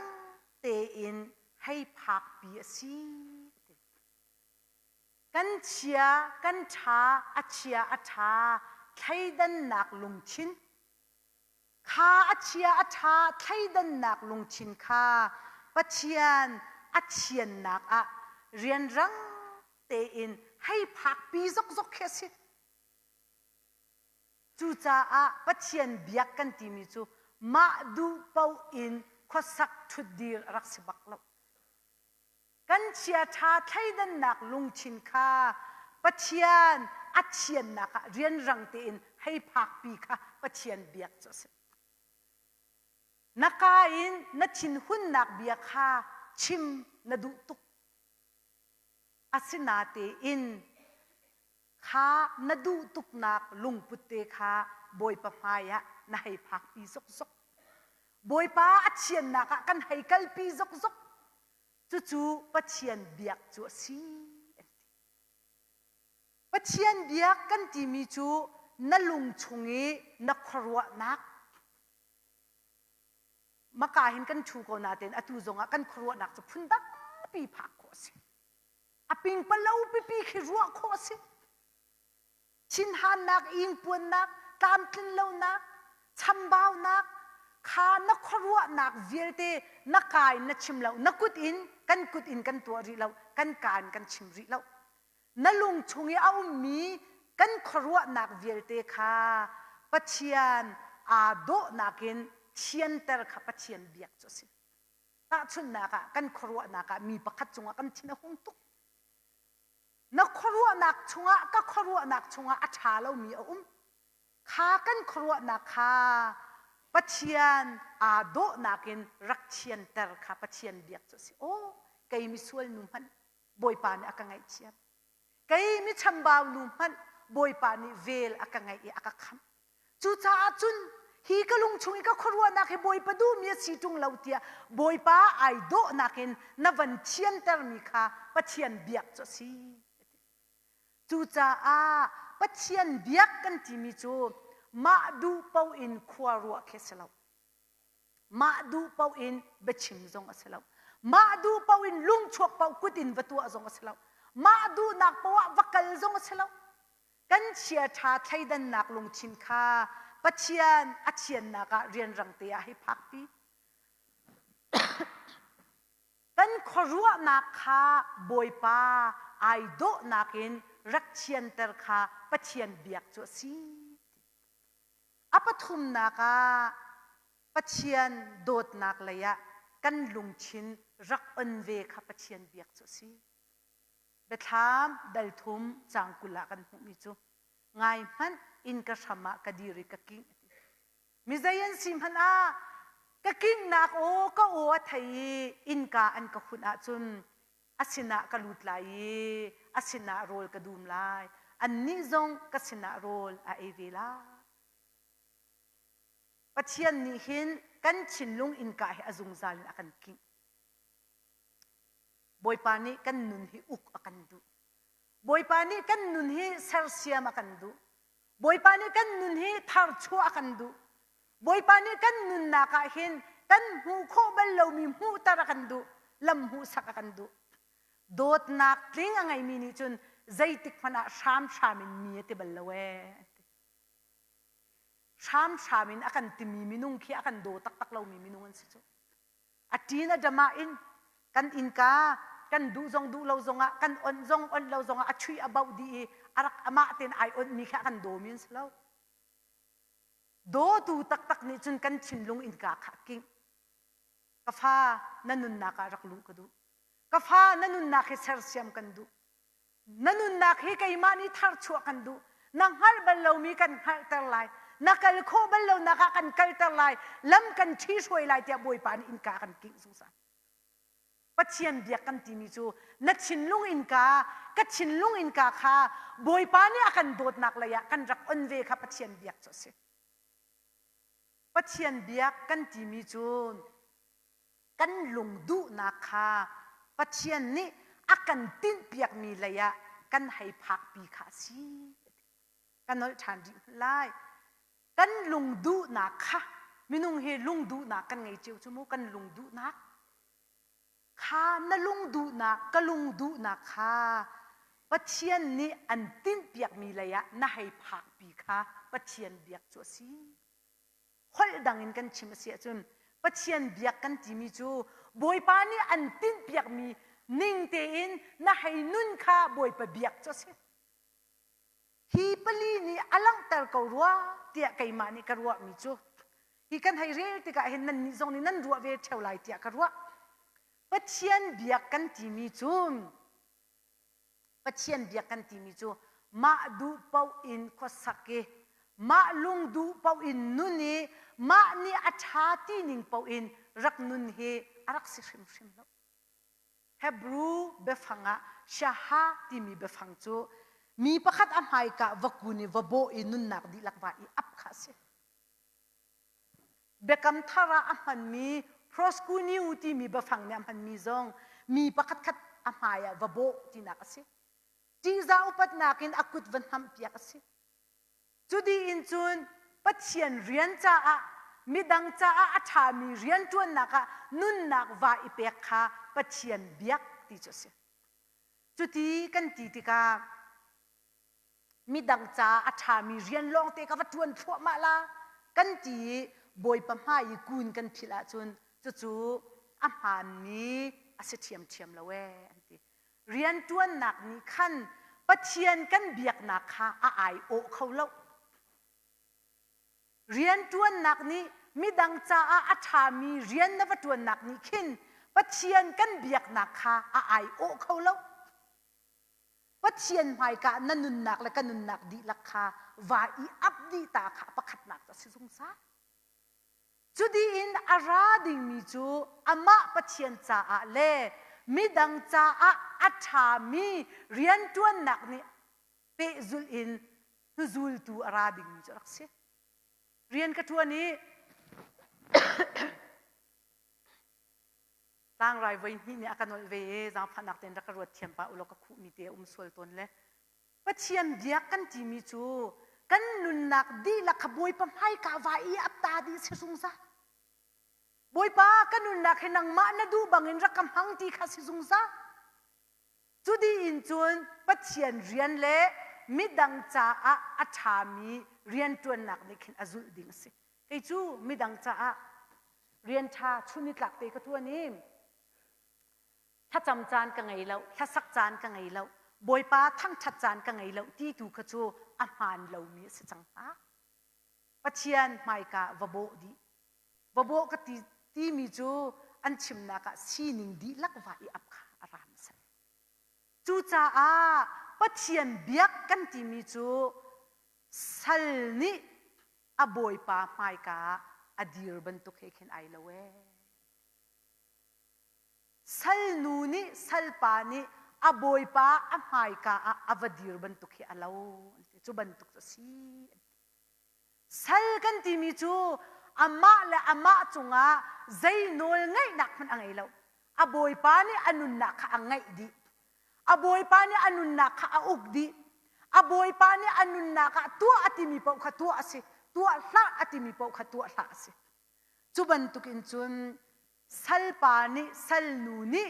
tein hei phakpi a si. Kan chia, kan ṭha, a chia a ṭha thleidannak lungthin kha a chia a ṭha thleidannak lungthin kha Pathian a thiannak ah rianrang tein hei phakpi zokzok khi a si. Cucaah Pathian biak kan timi cu mah duh paoh in khuasak ṭhutdir a rak si bak lo. Kan chiaṭha thleidannak lungthin kha Pathian a thiannak ah rianrang tein hei phakpi kha Pathian biak cu a si. Na kaa in na thinhunnak bia kha chim na duh tuk. Asinatein kha na duh tuknak lungput te kha Bawipa hmaiah na hei phakpi zokzok. Bawipa a thiannak ah kan hei kalpi zokzok. Cucu Pathian biak cu a si. An ti. Pathian biak kan timi cu na lung chung i na khuaruahnak maka hin kan ṭhu ko natein atu zongah kan khuaruahnak cu phundang pi phak khawh a si. A pingpalo pipi khi ruah khawh a si. Thinhannak, ingpuannak, tlamtlinlonak, chambaunak, kha na khuaruahnak vialte na kaa in na chim lo, na kut in kan kut in kan tuah rih lo, kan kaa in kan chim rih lo. Na lung chung i a ummi kan khuaruahnak vialte kha Pathian aa dawhnak in thianter kha Pathian biak cu a si. Tahchunhnak ah kan khuaruahnak ah mi pakhat cungah kan thin a hung tuk. Na khuaruahnak chungah ka khuaruahnak chungah a ṭha lomi a um. Kha kan khuaruahnak kha Pathian aa dawhnak in rak thianter kha Pathian biak cu a si. Aw, kei misual nu hmanh Bawipa nih a ka ngaihthiam. Kei mi chambau nu hmanh Bawipa nih vel a ka ngeih i a ka khamh. Cucaah cun hi ka lung chung i ka khuaruahnak hi Bawipa duhmi a si ṭung lo tiah Bawipa ai dawhnak in na van thiantermi kha Pathian biak cu a si. Cucaah Pathian biak kan timi cu mah duh paoh in khua ruah khi a si lo. Mah duh paoh in biachim zong a si lo. Mah duh paoh in lungchuak paoh kut in va tuah zong a si lo. Mah duhnak paoh ah va kal zong a si lo. Kan chiaṭha thleidannak lungthin kha Pathian a thiannak ah rianrang te ah hei phakpi. Kan khuaruahnak kha Bawipa ai dawhnak in rak thianter kha Pathian biak cu a si. A pathumnak ah Pathian dawtnak lei ah kan lungthin rak on ve kha Pathian biak cu a si. Biathlam dal thum caang 20 ah kan hmuhmi cu ngai hmanh inn ka hram ah ka dir i ka kingh a ti. Mi zei an si hmanh ah ka kinghnak aw ka aw a thei i innka an ka hunh ahcun a sinah ka lut lai i a sinah rawl ka dum lai. Annih zong ka sinah rawl a ei ve lai. Pathian nih hin kan thinlung innka hi a zungzal in a kan kingh. Bawipa nih kan nun hi uk a kan duh. Bawipa nih kan nun hi sersiam a kan duh. Bawipa nih kan nun hi tharchuah a kan duh. Bawipa nih kan nunnak ah hin kan hmuh khawh bal lomi hmuhter a kan duh. Lam hmuhsak a kan duh. Dawtnak tling a ngeimi nih cun zeitik hmanh ah hramhram in mi a ti bal lo ee. Hramhram in a kan timi minung khi a kan daw taktak lomi minung an si cu. A ṭin a dam ah in kan innka kan duh zong duh lo zongah kan onh zong onh lo zongah a chuih a bauh dih i a rak amah tein ai onhmi kha a kan dawmi an si lo. Dawtu taktak nih cun kan thinlung innka kha a kingh. Ka fa na nunnak ah rak luh ka duh. Ka fa na nunnak hi sersiam kan duh. Na nunnak hi keimah nih tharchuah kan duh. Na hngalh bal lomi kan hngalhter lai. Na kal khawh bal lonak ah kan kalter lai. Lam kan ṭhihruai lai tiah Bawipa nih innka kan kingh zungzal. Pathian biak kan timi cu na thinlung innka, ka thinlung innka kha Bawipa nih a kan dawtnak lei ah kan rak on ve kha Pathian biak cu a si. Pathian biak kan timi cu kan lung duhnak kha Pathian nih a kan tinhpiakmi lei ah kan hei phakpi kha a si. Ka nolh ṭhan rih hmanh lai. Kan lung duhnak kha minung hi lung duhnak kan ngei cio cu mu kan lung duhnak kha na lung duhnak ka lung duhnak kha Pathian nih an tinhpiakmi lei ah na hei phakpi kha Pathian biak cu a si. Holh dang in kan chim a si ahcun Pathian biak kan timi cu Bawipa nih an tinhpiakmi ning tein na hei nun kha Bawipa biak cu a si. Hi pali nih a langhter ko rua tiah keimah nih ka ruahmi cu hi kan hei rel tikah hin nannih zong nih nan ruah ve ṭheo lai tiah ka ruah. Pathian biak kan timi cu Pathian biak kan timi cu mah duh paoh in khuasak i mah lung duh paoh in nun i mah nih a ṭha ti ning paoh in rak nun hi a rak si hrimhrim lo. Hebrew biafang ah shaha timi biafang cu mi pakhat a hmaika va kun i va bawh i nunnak dihlak va i ap kha a si. Biakam thar ah a hmanmi proskuneo timi biafang nih a hmanmi zong mi pakhatkhat a hmai ah va bawh tinak a si. Ṭihzah upatnak in a kut va hnamhpiak a si. Cu dih in cun Pathian rian caah midang caah a ṭhami rianṭuannak ah nunnak va i pek kha Pathian biak ti cu a si. Cuti kan ti tikah midang caah a ṭhami rian lawngte ka va ṭuan thluahmah la kan ti i Bawipa hmai i kun kan philh ahcun cucu a hmaanmi a si ṭhiamṭhiam lo ee an ti. Rianṭuannak nih khan Pathian kan biaknak kha a aiawh kho lo. Rianṭuannak nih midang caah a ṭhami rian na va ṭuannak nih khin Pathian kan biaknak kha a aiawh kho lo. Pathian hmaika na nunnak le ka nunnak dihlak kha va i ap dih ta kha pakhatnak cu a si zungzal. Cu in a ra dingmi cu amah Pathian caah le midang caah a ṭhami rianṭuannak nih pehzulh in hnuzultu a ra dingmi cu a rak si. Rian ka ṭuan i tlangrai voi hnih nih a ka nolh ve i zaangfahnak tein rak ka ruat thiam pah ulaw ka khuhmi te a um sual tawn le Pathian biak kan timi cu kan nunnak dihlak kha Bawipa hmaika va i ap ta dih si zungzal. Bawipa ka nunnak hi nangmah na duh bangin rak ka hmang ti kha si zungzal. Cu dih in cun Pathian rian le midang caah a ṭhami rianṭuannak nih khin a zulh ding a si. Kei cu midang caah rian ṭha chun nitlak te ka ṭuan i thlacam caan ka ngei lo, hlasak caan ka ngei lo, Bawipa thangṭhat caan ka ngei lo ti tu kha cu a hmaan lomi a si cang hnga. Pathian hmaika va bawh dih. Va bawh ka ti timi cu an chimnak ah sining dihlak va i ap kha a ra hmasa. Cucaah Pathian biak kan timi cu sal nih a bawipa hmaika ah a dir bantuk he khin ai lo ee. Salnu nih salpa nih a bawipa a hmaika ah a va dir bantuk hi a lo an ti. Cu bantuk cu a si an ti. Sal kan timi cu amah le amah cungah zei nawl ngeihnak hmanh a ngei lo. A bawipa nih a nunnak kha a ngeih dih. A bawipa nih a nunnak kha a uk dih. A bawipa nih a nunnak ah tuah a timi paoh kha tuah a si. Tuah hlah a timi paoh kha tuah hlah a si. Cu bantukin cun salpa nih salnu nih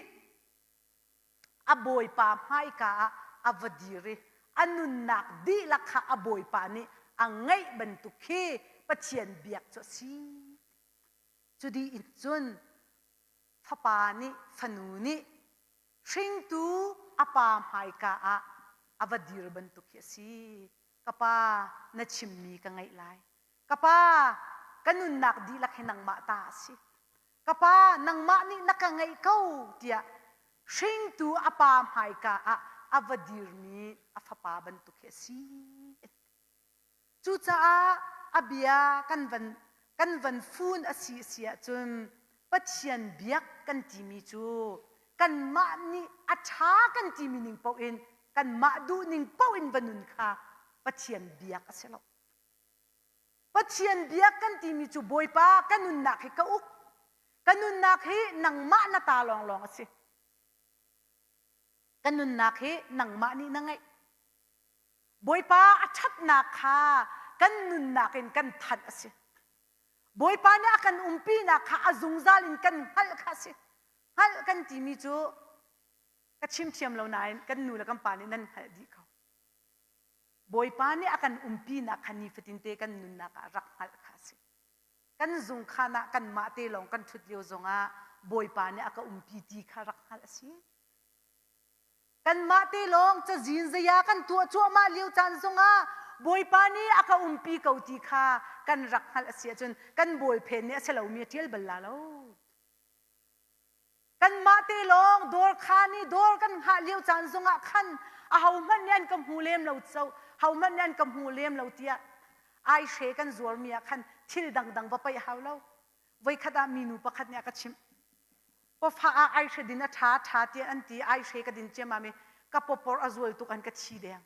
a bawipa hmaika ah a va dir i a nunnak dihlak kha a bawipa nih a ngeih bantuk khi Pathian biak cu a si. Cu dih in cun fapa nih fanu nih hringtu a pa hmaika ah a va dir bantuk khi a si. Ka pa na chimmi ka ngaih lai. Ka pa, ka nunnak dihlak hi nangmah ta a si. Ka pa, nangmah nih na ka ngeih ko tiah hringtu a pa hmaika ah a va dirmi a fapa bantuk hi a si. Cucaah a bia kan van kan van fun a si a si ahcun Pathian biak kan timi cu kanmah nih a ṭha kan timi ning paoh in kanmah duhning paoh in va nun kha Pathian biak a si lo. Pathian biak kan timi cu Bawipa ka nunnak hi ka uk. Ka nunnak hi nangmah na ta lawnglawng a si. Ka nunnak hi nangmah nih na ngeih. Bawipa a ṭhatnak kha kan nunnak in kan thanh a si. Bawipa nih a kan umpinak kha a zungzal in kan hngalh kha a si. Hngalh kan timi cu ka chim thiam lo nain kan nu le kan pa nih nan hngalh dih ko. Bawipa nih a kan umpinak kha nifatinte kan nunnak ah rak hngalh kha a si. Kan zungkhan ah kanmah te lawng kan ṭhut lio zongah Bawipa nih a ka umpi ti kha rak hngalh a si. Kanmah te lawng cazin zeia kan tuah cuahmah lio caan zongah Bawipa nih a ka umpi ko ti kha kan rak hngalh a si ahcun kan bawlphen nih a si lomi a ṭial bal la lo. Kanmah te lawng dawr khaan i dawr kan hngah lio caan zongah khan ahohmanh nih an ka hmu lem lo co hohmanh nih an ka hmu lem lo tiah aihre kan zuarmi ah khan thil dangdang va paih hau lo. Voikhat ah minu pakhat nih a ka chimh. Pawfah ah aihre din a ṭha ṭha tiah an ti aihre ka din ciammam i ka pawpor a zual tuk an ka thi deng.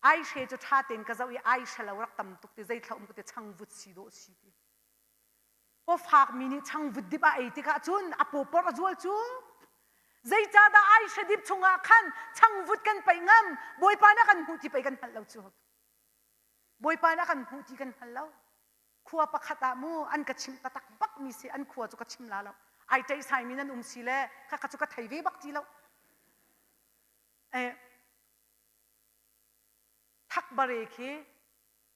Aihre cu ṭha tein ka zoh i aihre lo rak tam tuk ti zeithla um ka ti changvut si dawh si ti. Pawfakmi nih changvut dip a ei tikah cun a pawpor a zual cu. Zeicahdah aihre dip chungah khan changvut kan paih ngam? Bawipa nih a kan hmuh ti pei kan hngalh lo cu. Bawipa nih a kan hmuh ti kan hngal lo. Khua pakhat ah mu an ka chimh taktak bakmi si an khua cu ka chim la lo. Ai ṭaihsaimi nan um si le khakha cu ka thei ve bak ti lo. Eh, thakbare khi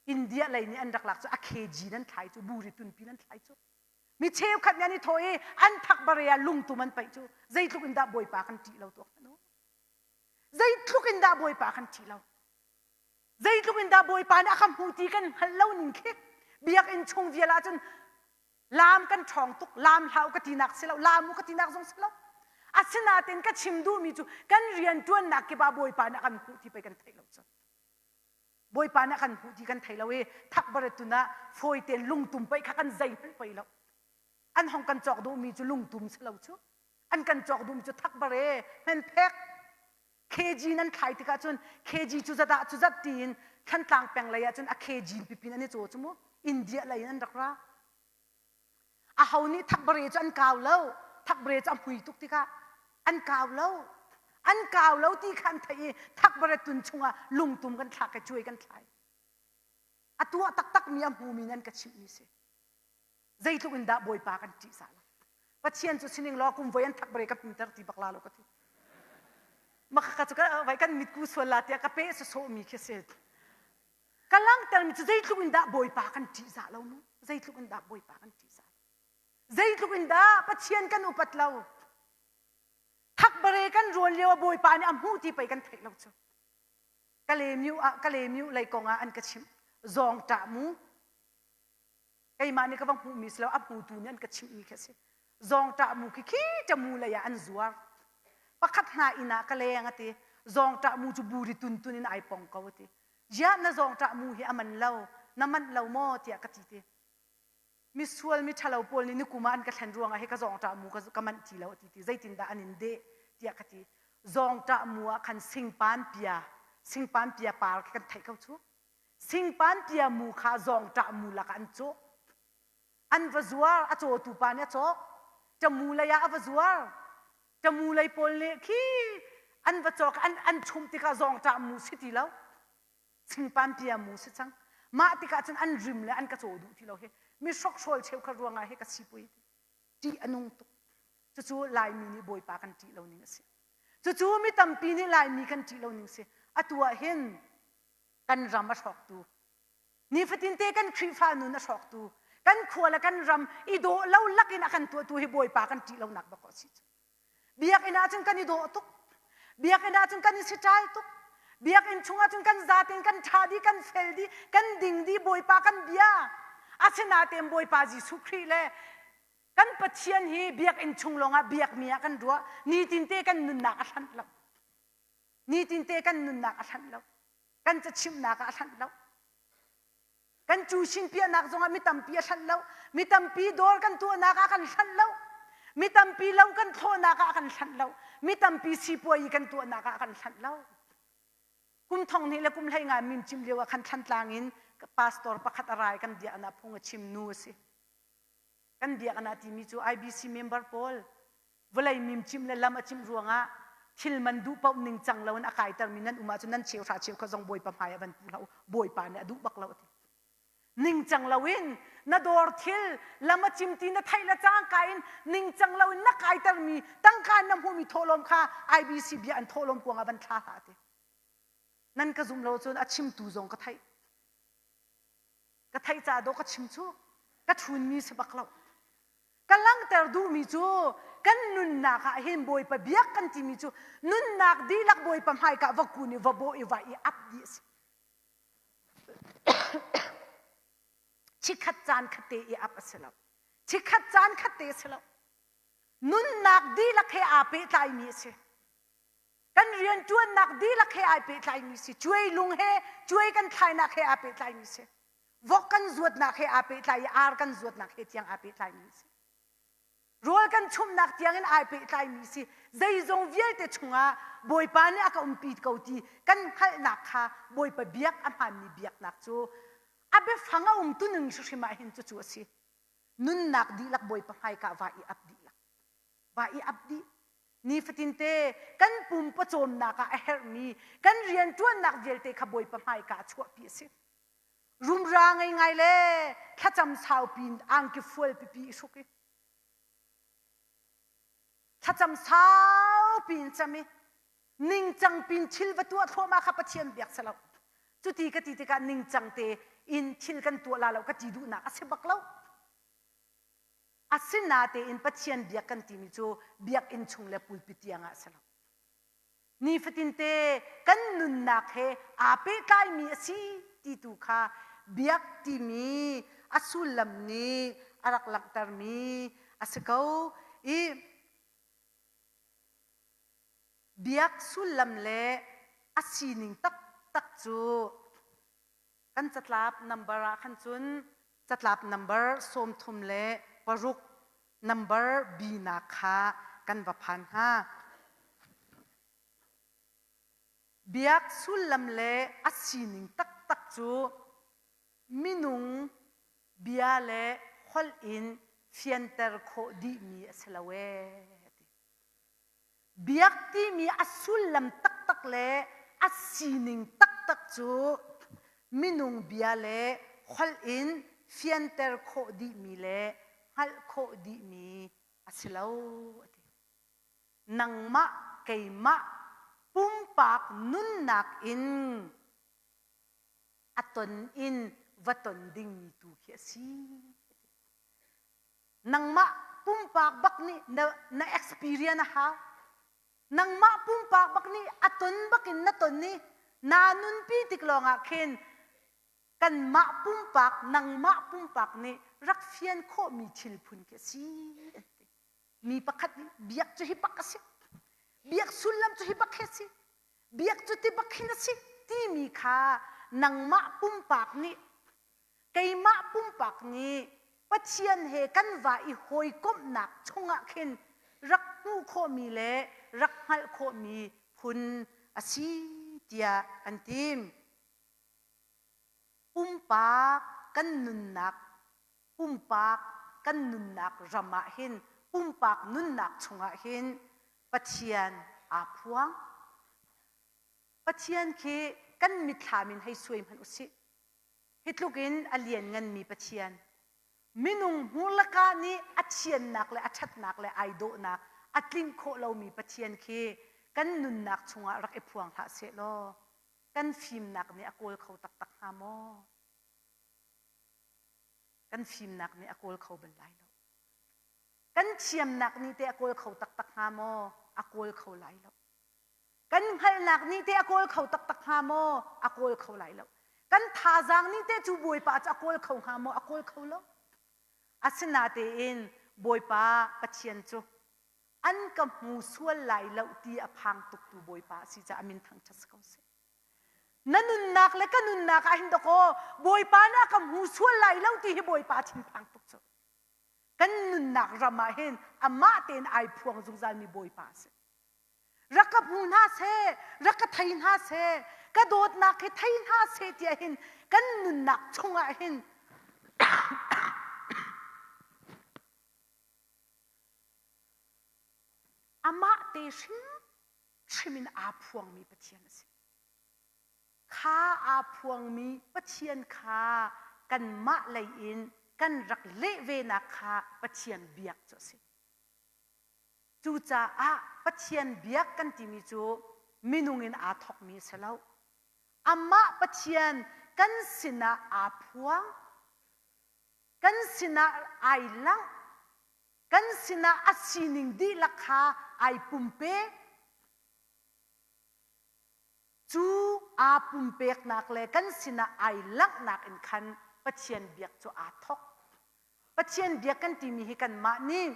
India lei nih an rak lak cu a kg nan thlai cu buri tunpi nan thlai cu mi cheukhat nih an i thawh i an thakbare ah lungtum an paih cu zeitluk in dah bawipa kan ṭih lo tuak hmanh u zeitluk in dah bawipa kan ṭih lo zeitluk in dah bawipa nih a kan hmu ti kan hngalh lo ning khi biakinn chung vial ah cun laam kan ṭhawng tuk laam hlah u ka tinak si lo laam u ka tinak zong si lo asinain ka chim duhmi cu kan rian ṭuannak kip ah bawipa nih a kan hmuh ti pei kan theih lo cu Bawipa nih a kan hmuh ti kan thei lo i thakbare tun ah fawi tein lungtum paih kha kan zeihmanh poi lo. An hong kan cawk duhmi cu lungtum si lo cu. An kan cawk duhmi cu thakbare hmenphek kg nan thlai tikah cun kg cu zat ah cu zat tiin Thantlang peng lei ah cun a kg pipin an i caw cu mu. India lei in an rak ra. Aho nih thakbare cu an kau lo. Thakbare cu a hmui tuk tikah an kau lo. An kau lo ti kha an theih i thakbare tun chungah lungtum kan thlak i cuai kan thlai. A tuah taktakmi a hmumi nan ka chimhmi si. Zeitluk in dah Bawipa kan ṭihzah lo. Pathian cu sining law kum voi an thakbare ka hminter ti bak la lo ka ti. Maka cu vai kan mitku sual la tiah ka pe sawsawhmi khi si. Ka langhtermi cu zeitluk in dah Bawipa kan ṭihzah lo mu? Zeitluk in dah Bawipa kan ṭihzah lo? Zeitluk in dah Pathian kan upat lo? Thakbare kan ruan lio ah Bawipa nih a hmuh ti pei kan theih lo cu. Kalemiu ah Kalemiu lei kong ah an ka chimh. Zawng ṭah mu. Keimah nih ka va hmuhmi si lo, a hmutu nih an ka chimhmi khi a si. Zawngṭah mu khi khi ṭamu lei ah an zuar. Pakhat hna inn ah ka leng a ti. Zawngṭah mu cu buri tuntun in ai pong ko a ti. Ziah na zawngṭah mu hi a man lo, na manh lo maw tiah ka ti ti. Misual mi ṭhalo pawl nih nikum ah an ka thlen ruangah hi ka zawngṭah mu ka manh ti lo a ti ti. Zeitindah an in deh tiah ka ti. Zawngṭah mu ah khan singpan pia, singpan pia par khi kan theih ko cu. Singpan pia mu kha zawngṭah mu lakah an cawh. An va zuar, a cawtu pa nih a cawk. Ṭamu lei ah a va zuar. Ṭamu lei pawl nih khi an va cawk an an chumh tikah zawngṭah mu si ti lo. Singpan pia mu si cang. Mah tikah cun an rim le an ka caw duh ti lo hi. Mi hrokhrawl cheukhat ruangah hi ka sipui. Ṭih a nung tuk. Cucu Laimi nih Bawipa kan ṭih lo ning a si. Cucu mi tampi nih Laimi kan ṭih lo ning si. Atu ah hin kan ram a hrawktu nifatinte kan Khrihfa nun a hrawktu kan khua le kan ram i dawh lo lakin a kan tuahtu hi Bawipa kan ṭih lonak bak a si cu. Biakinn ah cun kan i dawh tuk. Biakinn ah cun kan i siṭal tuk. Biakinn chungah cun kan zaten kan ṭha dih, kan fel dih, kan ding dih, Bawipa kan bia. Asinain Bawipa Jesuh Khrih le kan Pathian hi biakinn chung lawngah biakmi ah kan ruah. Nitinte kan nunnak a hlanh lo. Nitinte kan nunnak a hlanh lo. Kan cachimhnak ah a hlanh lo. Kan cusin piahnak zongah mi tampi a hlanh lo. Mi tampi dawr kan tuahnak ah kan hlanh lo. Mi tampi lo kan thlawhnak ah kan hlanh lo. Mi tampi sipuai kan tuahnak ah kan hlanh lo. Kum thong hnih le kum hlei nga mimcim lio ah khan Thlantlang in pastor pakhat a rai kan biakinn ah phung a chim nu a si. Kan biakinn ah timi cu IBC member pawl vawlei mimcimh le lam a cimh ruangah thil man duh paoh ningcang loin a kaitermi nan um ahcun nan cheuhra cheukhat zong Bawipa hmai ah van pu hlah u. Bawipa nih a duh bak lo a ti. Ningcang loin na dawr thil lam a cim ti na theih le cangka in ningcang loin na kaitermi tangka in na hmuhmi thawhlawm kha IBC bia an thawhlawm kuang ah van thla hlah ti. Nan ka zum lo cun a chimtu zong ka theih. Ka theih caah dawh ka chim cu ka ṭhunmi si bak lo. Ka langhter duhmi cu kan nunnak ah hin Bawipa biak kan timi cu nunnak dihlak Bawipa hmaika va kun i va bawh i va i ap dih a si. Chikkhat caan khatte i ap a si lo. Chikkhat caan khatte a si lo. Nunnak dihlak he aa pehtlaimi a si. Kan rianṭuannak dihlak he ai pehtlaimi si. Cuai lung he cuai kan thlainak he aa pehtlaimi si. Vok kan zuatnak he aa pehtlai i ar kan zuatnak he tiang aa pehtlaimi si. Rawl kan chumhnak tiangin ai pehtlaimi si. Zeizong vialte chungah Bawipa nih a ka umpi ko ti kan hngalhnak kha Bawipa biak a hmaanmi biaknak cu a biafang a umtu ning hrimhrim ah hin cucu a si. Nunnak dihlak Bawipa hmaika va i ap dihlak. Va i ap dih. Nifatinte kan pum pawcawmnak ah a herhmi kan rianṭuannak vialte kha Bawipa hmaika ah chuahpi a si. Rumra ngei ngai le thlacam saupi in angki fual pipi i hruk i thlacam saupi in cam i ningcang pin thil va tuah thluahmah kha Pathian biak si lo. Cuti ka ti tikah ningcang te in thil kan tuah la lo ka ti duhnak a si bak lo. Asinatein Pathian biak kan timi cu biakinn chung le pulpit tiang ah a si lo. Nifatinte kan nunnak he aa pehtlaimi a si ti tu kha biak timi a sullam nih a rak langhtermi a si ko i biak sullam le a sining taktak cu Kan catlap number ah khan cun catlap number 36 number B nak kha kan va phan hnga. Biak sullam le a sining taktak cu minung bia le holh in fianter khawh dihmi a si lo ee. Biak timi a sullam taktak le a sining taktak cu minung bia le holh in fianter khawh dihmi le hngalh khawh dihmi a si lo a ti. Nangmah keimah pumpak nunnak in a ton in va ton dingmi tu khi a si. Nangmah pumpak bak nih na, na experience a hau. Nangmah pumpak bak nih a ton bakin na ton i naa nunpi tik lawngah khin kanmah pumpak nangmah pumpak nih rak fian khawhmi thil phun khi a si an ti. Mi pakhat nih biak cu hi bak a si. Biak sullam cu hi bak hi a si. Biak cu ti bak hin a si timi kha nangmah pumpak nih Keimah pumpak nih Pathian he kan va i hawikomhnak chungah khin rak hmuh khawhmi le rak hngalh khawhmi phun a si tiah an ti. Pumpak kan nunnak pumpak kan nunnak ram ah hin pumpak nunnak chungah hin Pathian aa phuang. Pathian khi kan mitthlam in hei suai hmanh u sih. Hi tluk in a liannganmi Pathian, minung hmurlaka nih a thiannak le a ṭhatnak le ai dawhnak a tlinh khawh lomi Pathian khi kan nunnak chungah rak i phuang hlah sehlaw kan fimnak nih a kawl kho taktak hnga maw? Kan fimnak nih a kawl kho bal lai lo. Kan thiamnak nih teh a kawl kho taktak hnga maw? A kawl kho lai lo. Kan hngalhnak nih teh a kawl kho taktak hnga maw? A kawl kho lai lo. Kan thazaang nih teh cu Bawipa cu a kawl kho hnga maw? A kawl kho lo. Asinatein Bawipa Pathian cu an ka hmu sual lai lo ti a phang tuktu Bawipa a si caah a min thangṭhat si ko seh. Na nunnak le ka nunnak ah hin dakaw Bawipa nih a ka hmu sual lai lo ti hi Bawipa thinphang tuk cu. Kan nunnak ram ah hin amah tein ai phuang zungzalmi Bawipa a si. Rak ka hmu hna seh, rak ka thei hna seh, ka dawtnak hi thei hna seh tiah hin Kan nunnak chungah hin amah te hrimhrim in aa phuangmi Pathian a si. Kha aa phuangmi Pathian kha kanmah lei in kan rak leh venak kha Pathian biak cu a si. Cucaah Pathian biak kan timi cu minung in aa thawkmi a si lo. Amah Pathian kan sinah aa phuang, kan sinah ai langh, kan sinah a sining dihlak kha ai pumpe. Cu aa pumpeknak le kan sinah ai langhnak in khan Pathian biak cu aa thawk. Pathian biak kan timi hi kanmah nih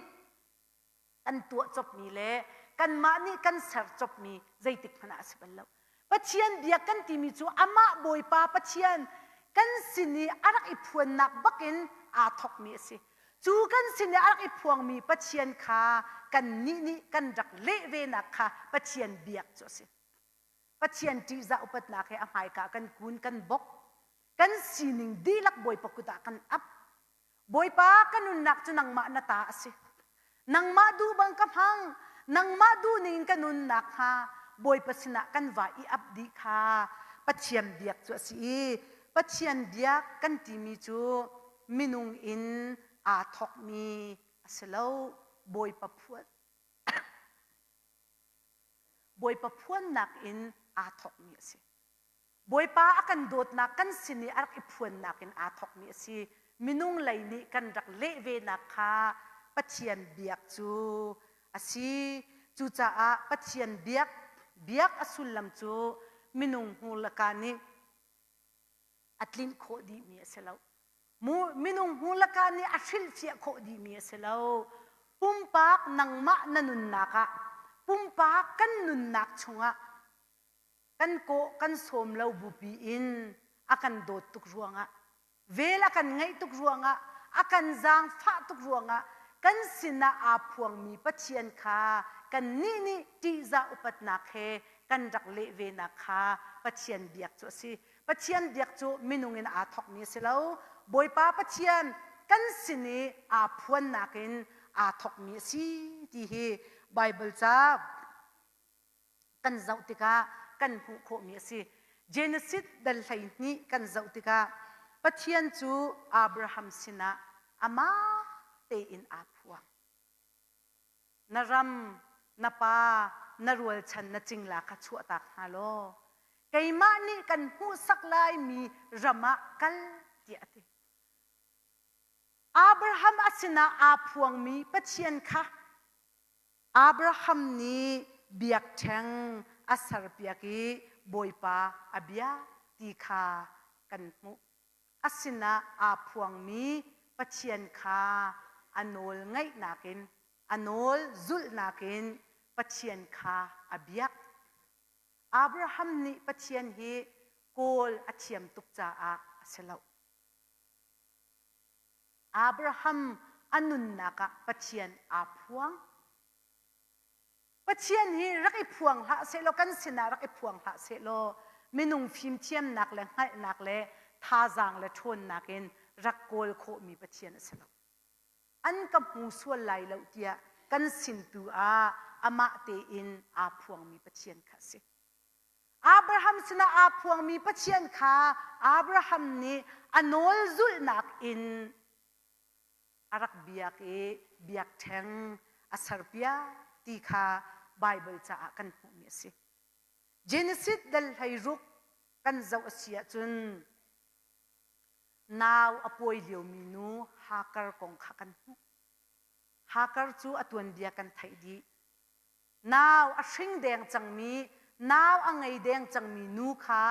kan tuah copmi le kanmah nih kan ser copmi zeitik hmanh ah a si bal lo. Pathian biak kan timi cu amah Bawipa Pathian kan sin i a rak i phuannak bakin aa thawkmi a si. Cu kan sin i a rak i phuangmi Pathian kha kannih nih kan rak leh venak kha Pathian biak cu a si. Pathian ṭihzah upatnak he a hmaika kan kun kan bok. Kan sining dihlak Bawipa kut ah kan ap. Bawipa ka nunnak cu nangmah na ta a si. Nangmah duh bang ka hmang. Nangmah duh ning in ka nunnak hnga Bawipa sinah kan va i ap dih kha Pathian biak cu a si i Pathian biak kan timi cu minung in aa thawkmi a si lo. Bawipa phuan Bawipa phuannak in aa thawkmi a si. Bawipa a kan dawtnak kan sin i a rak i phuannak in aa thawkmi a si. Minung lei nih kan rak leh venak kha Pathian biak cu a si. Cucaah Pathian biak biak a sullam cu minung hmur le ka nih a tlinh khawh dihmi a si lo. Minung hmur le ka nih a hrilhfiah khawh dihmi a si lo. Pumpak nangmah na nunnak ah, pumpak kan nunnak chungah kan kawh kan sawm lo bupi in a kan dawt tuk ruangah, vel a kan ngeih tuk ruangah, a kan zaangfah tuk ruangah kan sinah aa phuangmi Pathian kha kannih nih ṭihzah upatnak he kan rak leh venak kha Pathian biak cu a si. Pathian biak cu minung in aa thawkmi a si lo. Bawipa Pathian kan sin i aa phuannak in aa thawkmi a si ti hi Baibal ca kan zoh tikah kan hmuh khawhmi a si. Genesis dal 12 kan zoh tikah Pathian cu Abraham sinah amah tein aa phuang. Na ram, na pa, na rualchan na cingla kha chuahtak hna law keimah nih kan hmuhsak laimi ram ah kal tiah a ti. Abraham a sinah aa phuangmi Pathian kha Abraham nih biakṭheng a serpiak i Bawipa a biak ti kha kan hmuh. A sinah aa phuangmi Pathian kha a nawl ngaihnak in, a nawl zulhnak in Pathian kha a biak. Abraham nih Pathian hi kawl a thiam tuk caah a si lo. Abraham a nunnak ah Pathian aa phuang. Pathian hi rak i phuang hlah sehlaw kan sinah rak i phuang hlah sehlaw minung fimthiamnak le hngalhnak le thazaang le ṭhawnnak in rak kawl khawhmi Pathian a si lo. An ka hmu sual lai lo tiah kan sin tu ah amah tein aa phuangmi Pathian kha a si. Abraham sinah aa phuangmi Pathian kha Abraham nih a nawl zulhnak in a rak biak i biakṭheng a serpiak ti kha Baibal caah kan hmuhmi a si. Genesis dal 16 kan zoh a si ahcun nau a pawi liomi nu Hagar kong kha kan hmuh. Hagar cu a tuanbia kan theih dih. Nau a hring deng cangmi, nau a ngei deng cangmi nu kha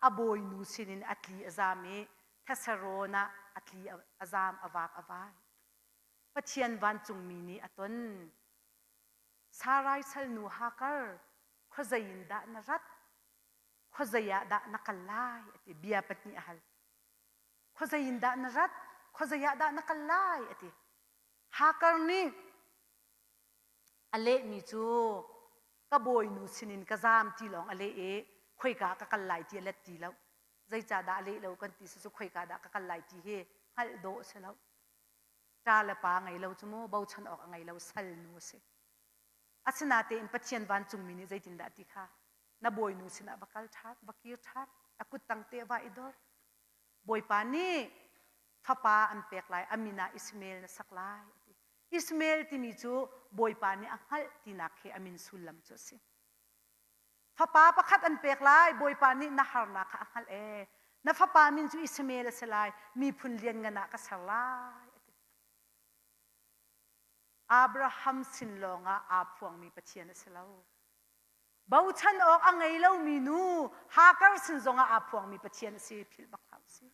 a bawinu sinin a tli a zam i Thesarawn ah a tli a zam a vak a vai. Pathian vancungmi nih a ton. Sarai salnu Hagar, khuazei in dah na rat? Khuazei ah dah na kal lai? A ti. Bia pahnih a hal. Khuazei in dah na rat? Khuazei ah dah na kal lai? A ti. Hagar nih a lehmi cu ka bawinu sinin ka zaam ti lawng a leh i khoika ka kal lai ti a let ti lo. Zeicahdah a leh lo kan ti si cu khoika dah ka kal lai ti hi hngalh dawh a si lo. Ṭa le pa ngei lo cu mu bochan awk a ngei lo sal nu a si. Asinatein Pathian vancungmi nih zeitindah a ti kha na bawinu sinah va kal ṭhan, va kir ṭhan, a kuttang te va i dor. Bawipa nih fapa an pek lai, a min ah Ishmael na sak lai a ti. Ishmael timi cu Bawipa nih a hngalh tinak khi a min sullam cu a si. Fapa pakhat an pek lai, Bawipa nih na harnak kha a hngalh ee. Na fapa min cu Ishmael a si lai, miphun lianngan ah ka ser lai a ti. Abraham sin lawngah aa phuangmi Pathian a si lo. Bochan awk a ngei lomi nu Hagar sin zongah aa phuangmi Pathian a si philh bak hlah usih.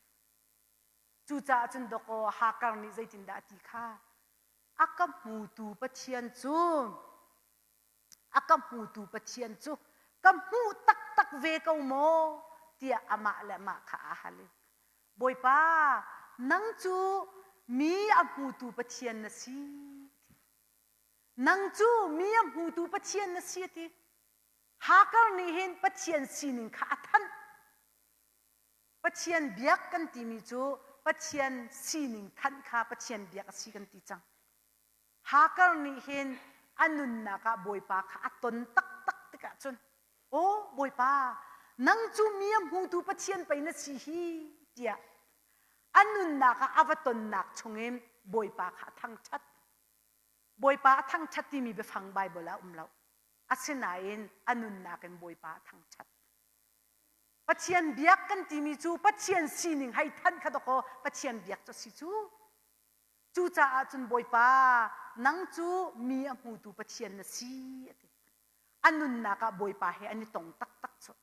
Cucaah cun dawkaw Hagar nih zeitindah a ti kha a ka hmutu Pathian cu a ka hmutu Pathian cu ka hmuh taktak ve ko maw tiah amah le amah kha aa hal i Bawipa nang cu mi a hmutu Pathian na si Nang cu mi a hmutu Pathian na si a ti. Hagar nih hin Pathian sining kha a thanh. Pathian biak kan timi cu Pathian sining thanh kha Pathian biak a si kan ti cang. Hagar nih hin a nunnak ah Bawipa kha a ton taktak tikah cun Aw Bawipa, nang cu mi a hmutu Pathian pei na si hi tiah a nunnak ah a va tonnak chungin Bawipa kha a thangṭhat. Bawipa a thangṭhat timi biafang Baibal ah um lo. Asinain a nunnak in Bawipa a thangṭhat. Pathian biak kan timi cu Pathian sining hei thanh kha dawkaw Pathian biak cu a si cu. Cucaah cun Bawipa nang cu mi a hmutu Pathian na si a ti. A nunnak ah Bawipa he an i tong taktak cu.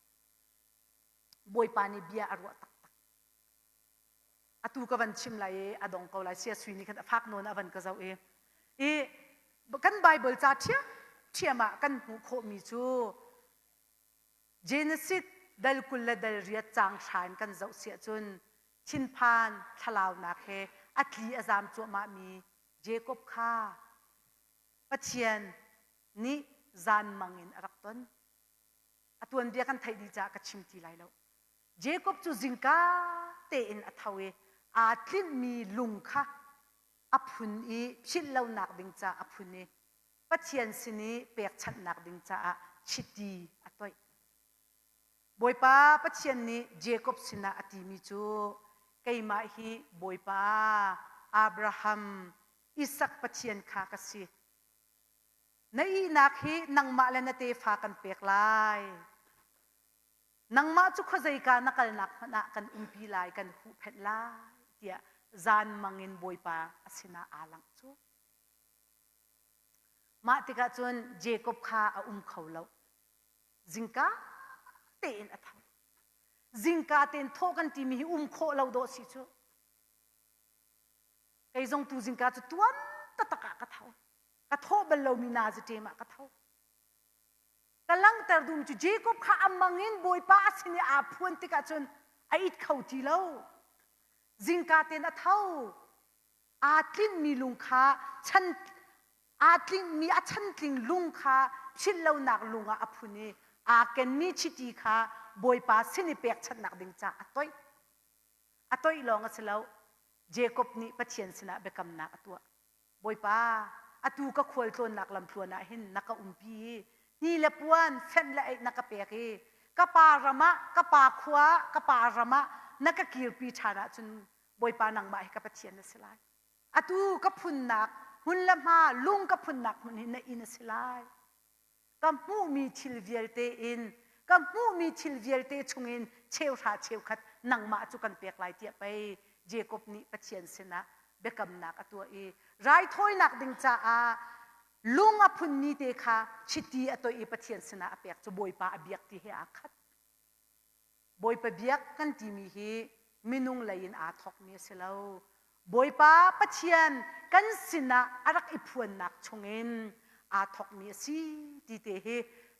Bawipa nih bia a ruah taktak. Atu ka van chim lai i a dong ko lai sia sui nih khan a fak nawn a van ka zoh i i kan Bible ca ṭhiam ṭhiam ah kan hmuh khawhmi cu Genesis dal 20 le dal riat caang hra in kan zoh si ahcun thinphan thlalaunak he a tli a zam cuahmahmi Jacob kha Pathian nih zanmang in a rak ton. A tuanbia kan theih dih caah ka chim ti lai lo. Jacob cu zingka tein a tho i aa tlinhmi lung kha a phun i philh lonak ding caah a phun i Pathian sin i pekchanhnak ding caah chiti a toih. Bawipa Pathian nih Jacob sinah a timi cu keimah hi Bawipa Abraham, Isak Pathian kha ka si. Na ihnak hi nangmah le na tefa kan pek lai. Nangmah cu khuazeika na kalnak hmanh ah kan umpi lai, kan huhphenh lai, tiah zanmang in Bawipa a sinah aa langh cu. Mah tikah cun Jacob kha a um kho lo. Zingka tein a tho. Zingka tein thawh kan timi hi um khawh lo dawh si cu. Kei zong tu zingka cu tuan taktak ah ka tho. Ka thawh bal lomi nazi ṭem ah ka tho. Ka langhter dum cu Jacob kha a mang in Bawipa a sin i aa phuan tikah cun a it kho ti lo. Zingka tein a tho. Aa tlinhmi lung kha chan aa tlinhmi a chantling lung kha philh lonak lung ah a phun i aa kenmi chiti kha Bawipa sin i pekchanhnak ding caah a toih. A toih lawng a si lo. Jacob nih Pathian sinah biakamnak a tuah. Bawipa, atu ka khualtlawnnak lamtluan ah hin na ka umpi i hni le puan fenh le eih na ka pek i ka pa ram ah, ka pa khua ah, ka pa ram ah na ka kirpi ṭhan ahcun Bawipa nangmah hi ka Pathian na si lai. Atu ka phunnak hmun le hma lung ka phunnak hmun hi na inn a si lai. Ka hmuhmi thil vialte in ka hmuhmi thil vialte chungin cheuhra cheukhat nangmah cu kan pek lai tiah pei Jacob nih Pathian sinah biakamnak a tuah i raithawinak ding caah lung a phunmi te kha chiti a toih i Pathian sinah a pek cu Bawipa a biak ti he aa khat. Bawipa biak kan timi hi minung lei in aa thawkmi a si lo. Bawipa Pathian kan sinah a rak i phuannak chungin aa thawkmi a si ti te hi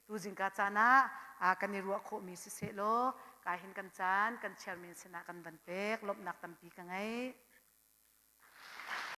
tuzingka caan ah kan i ruah khawhmi siseh law kai hin kan caan kan chairman sinah kan van pek lawmhnak tampi ka ngei.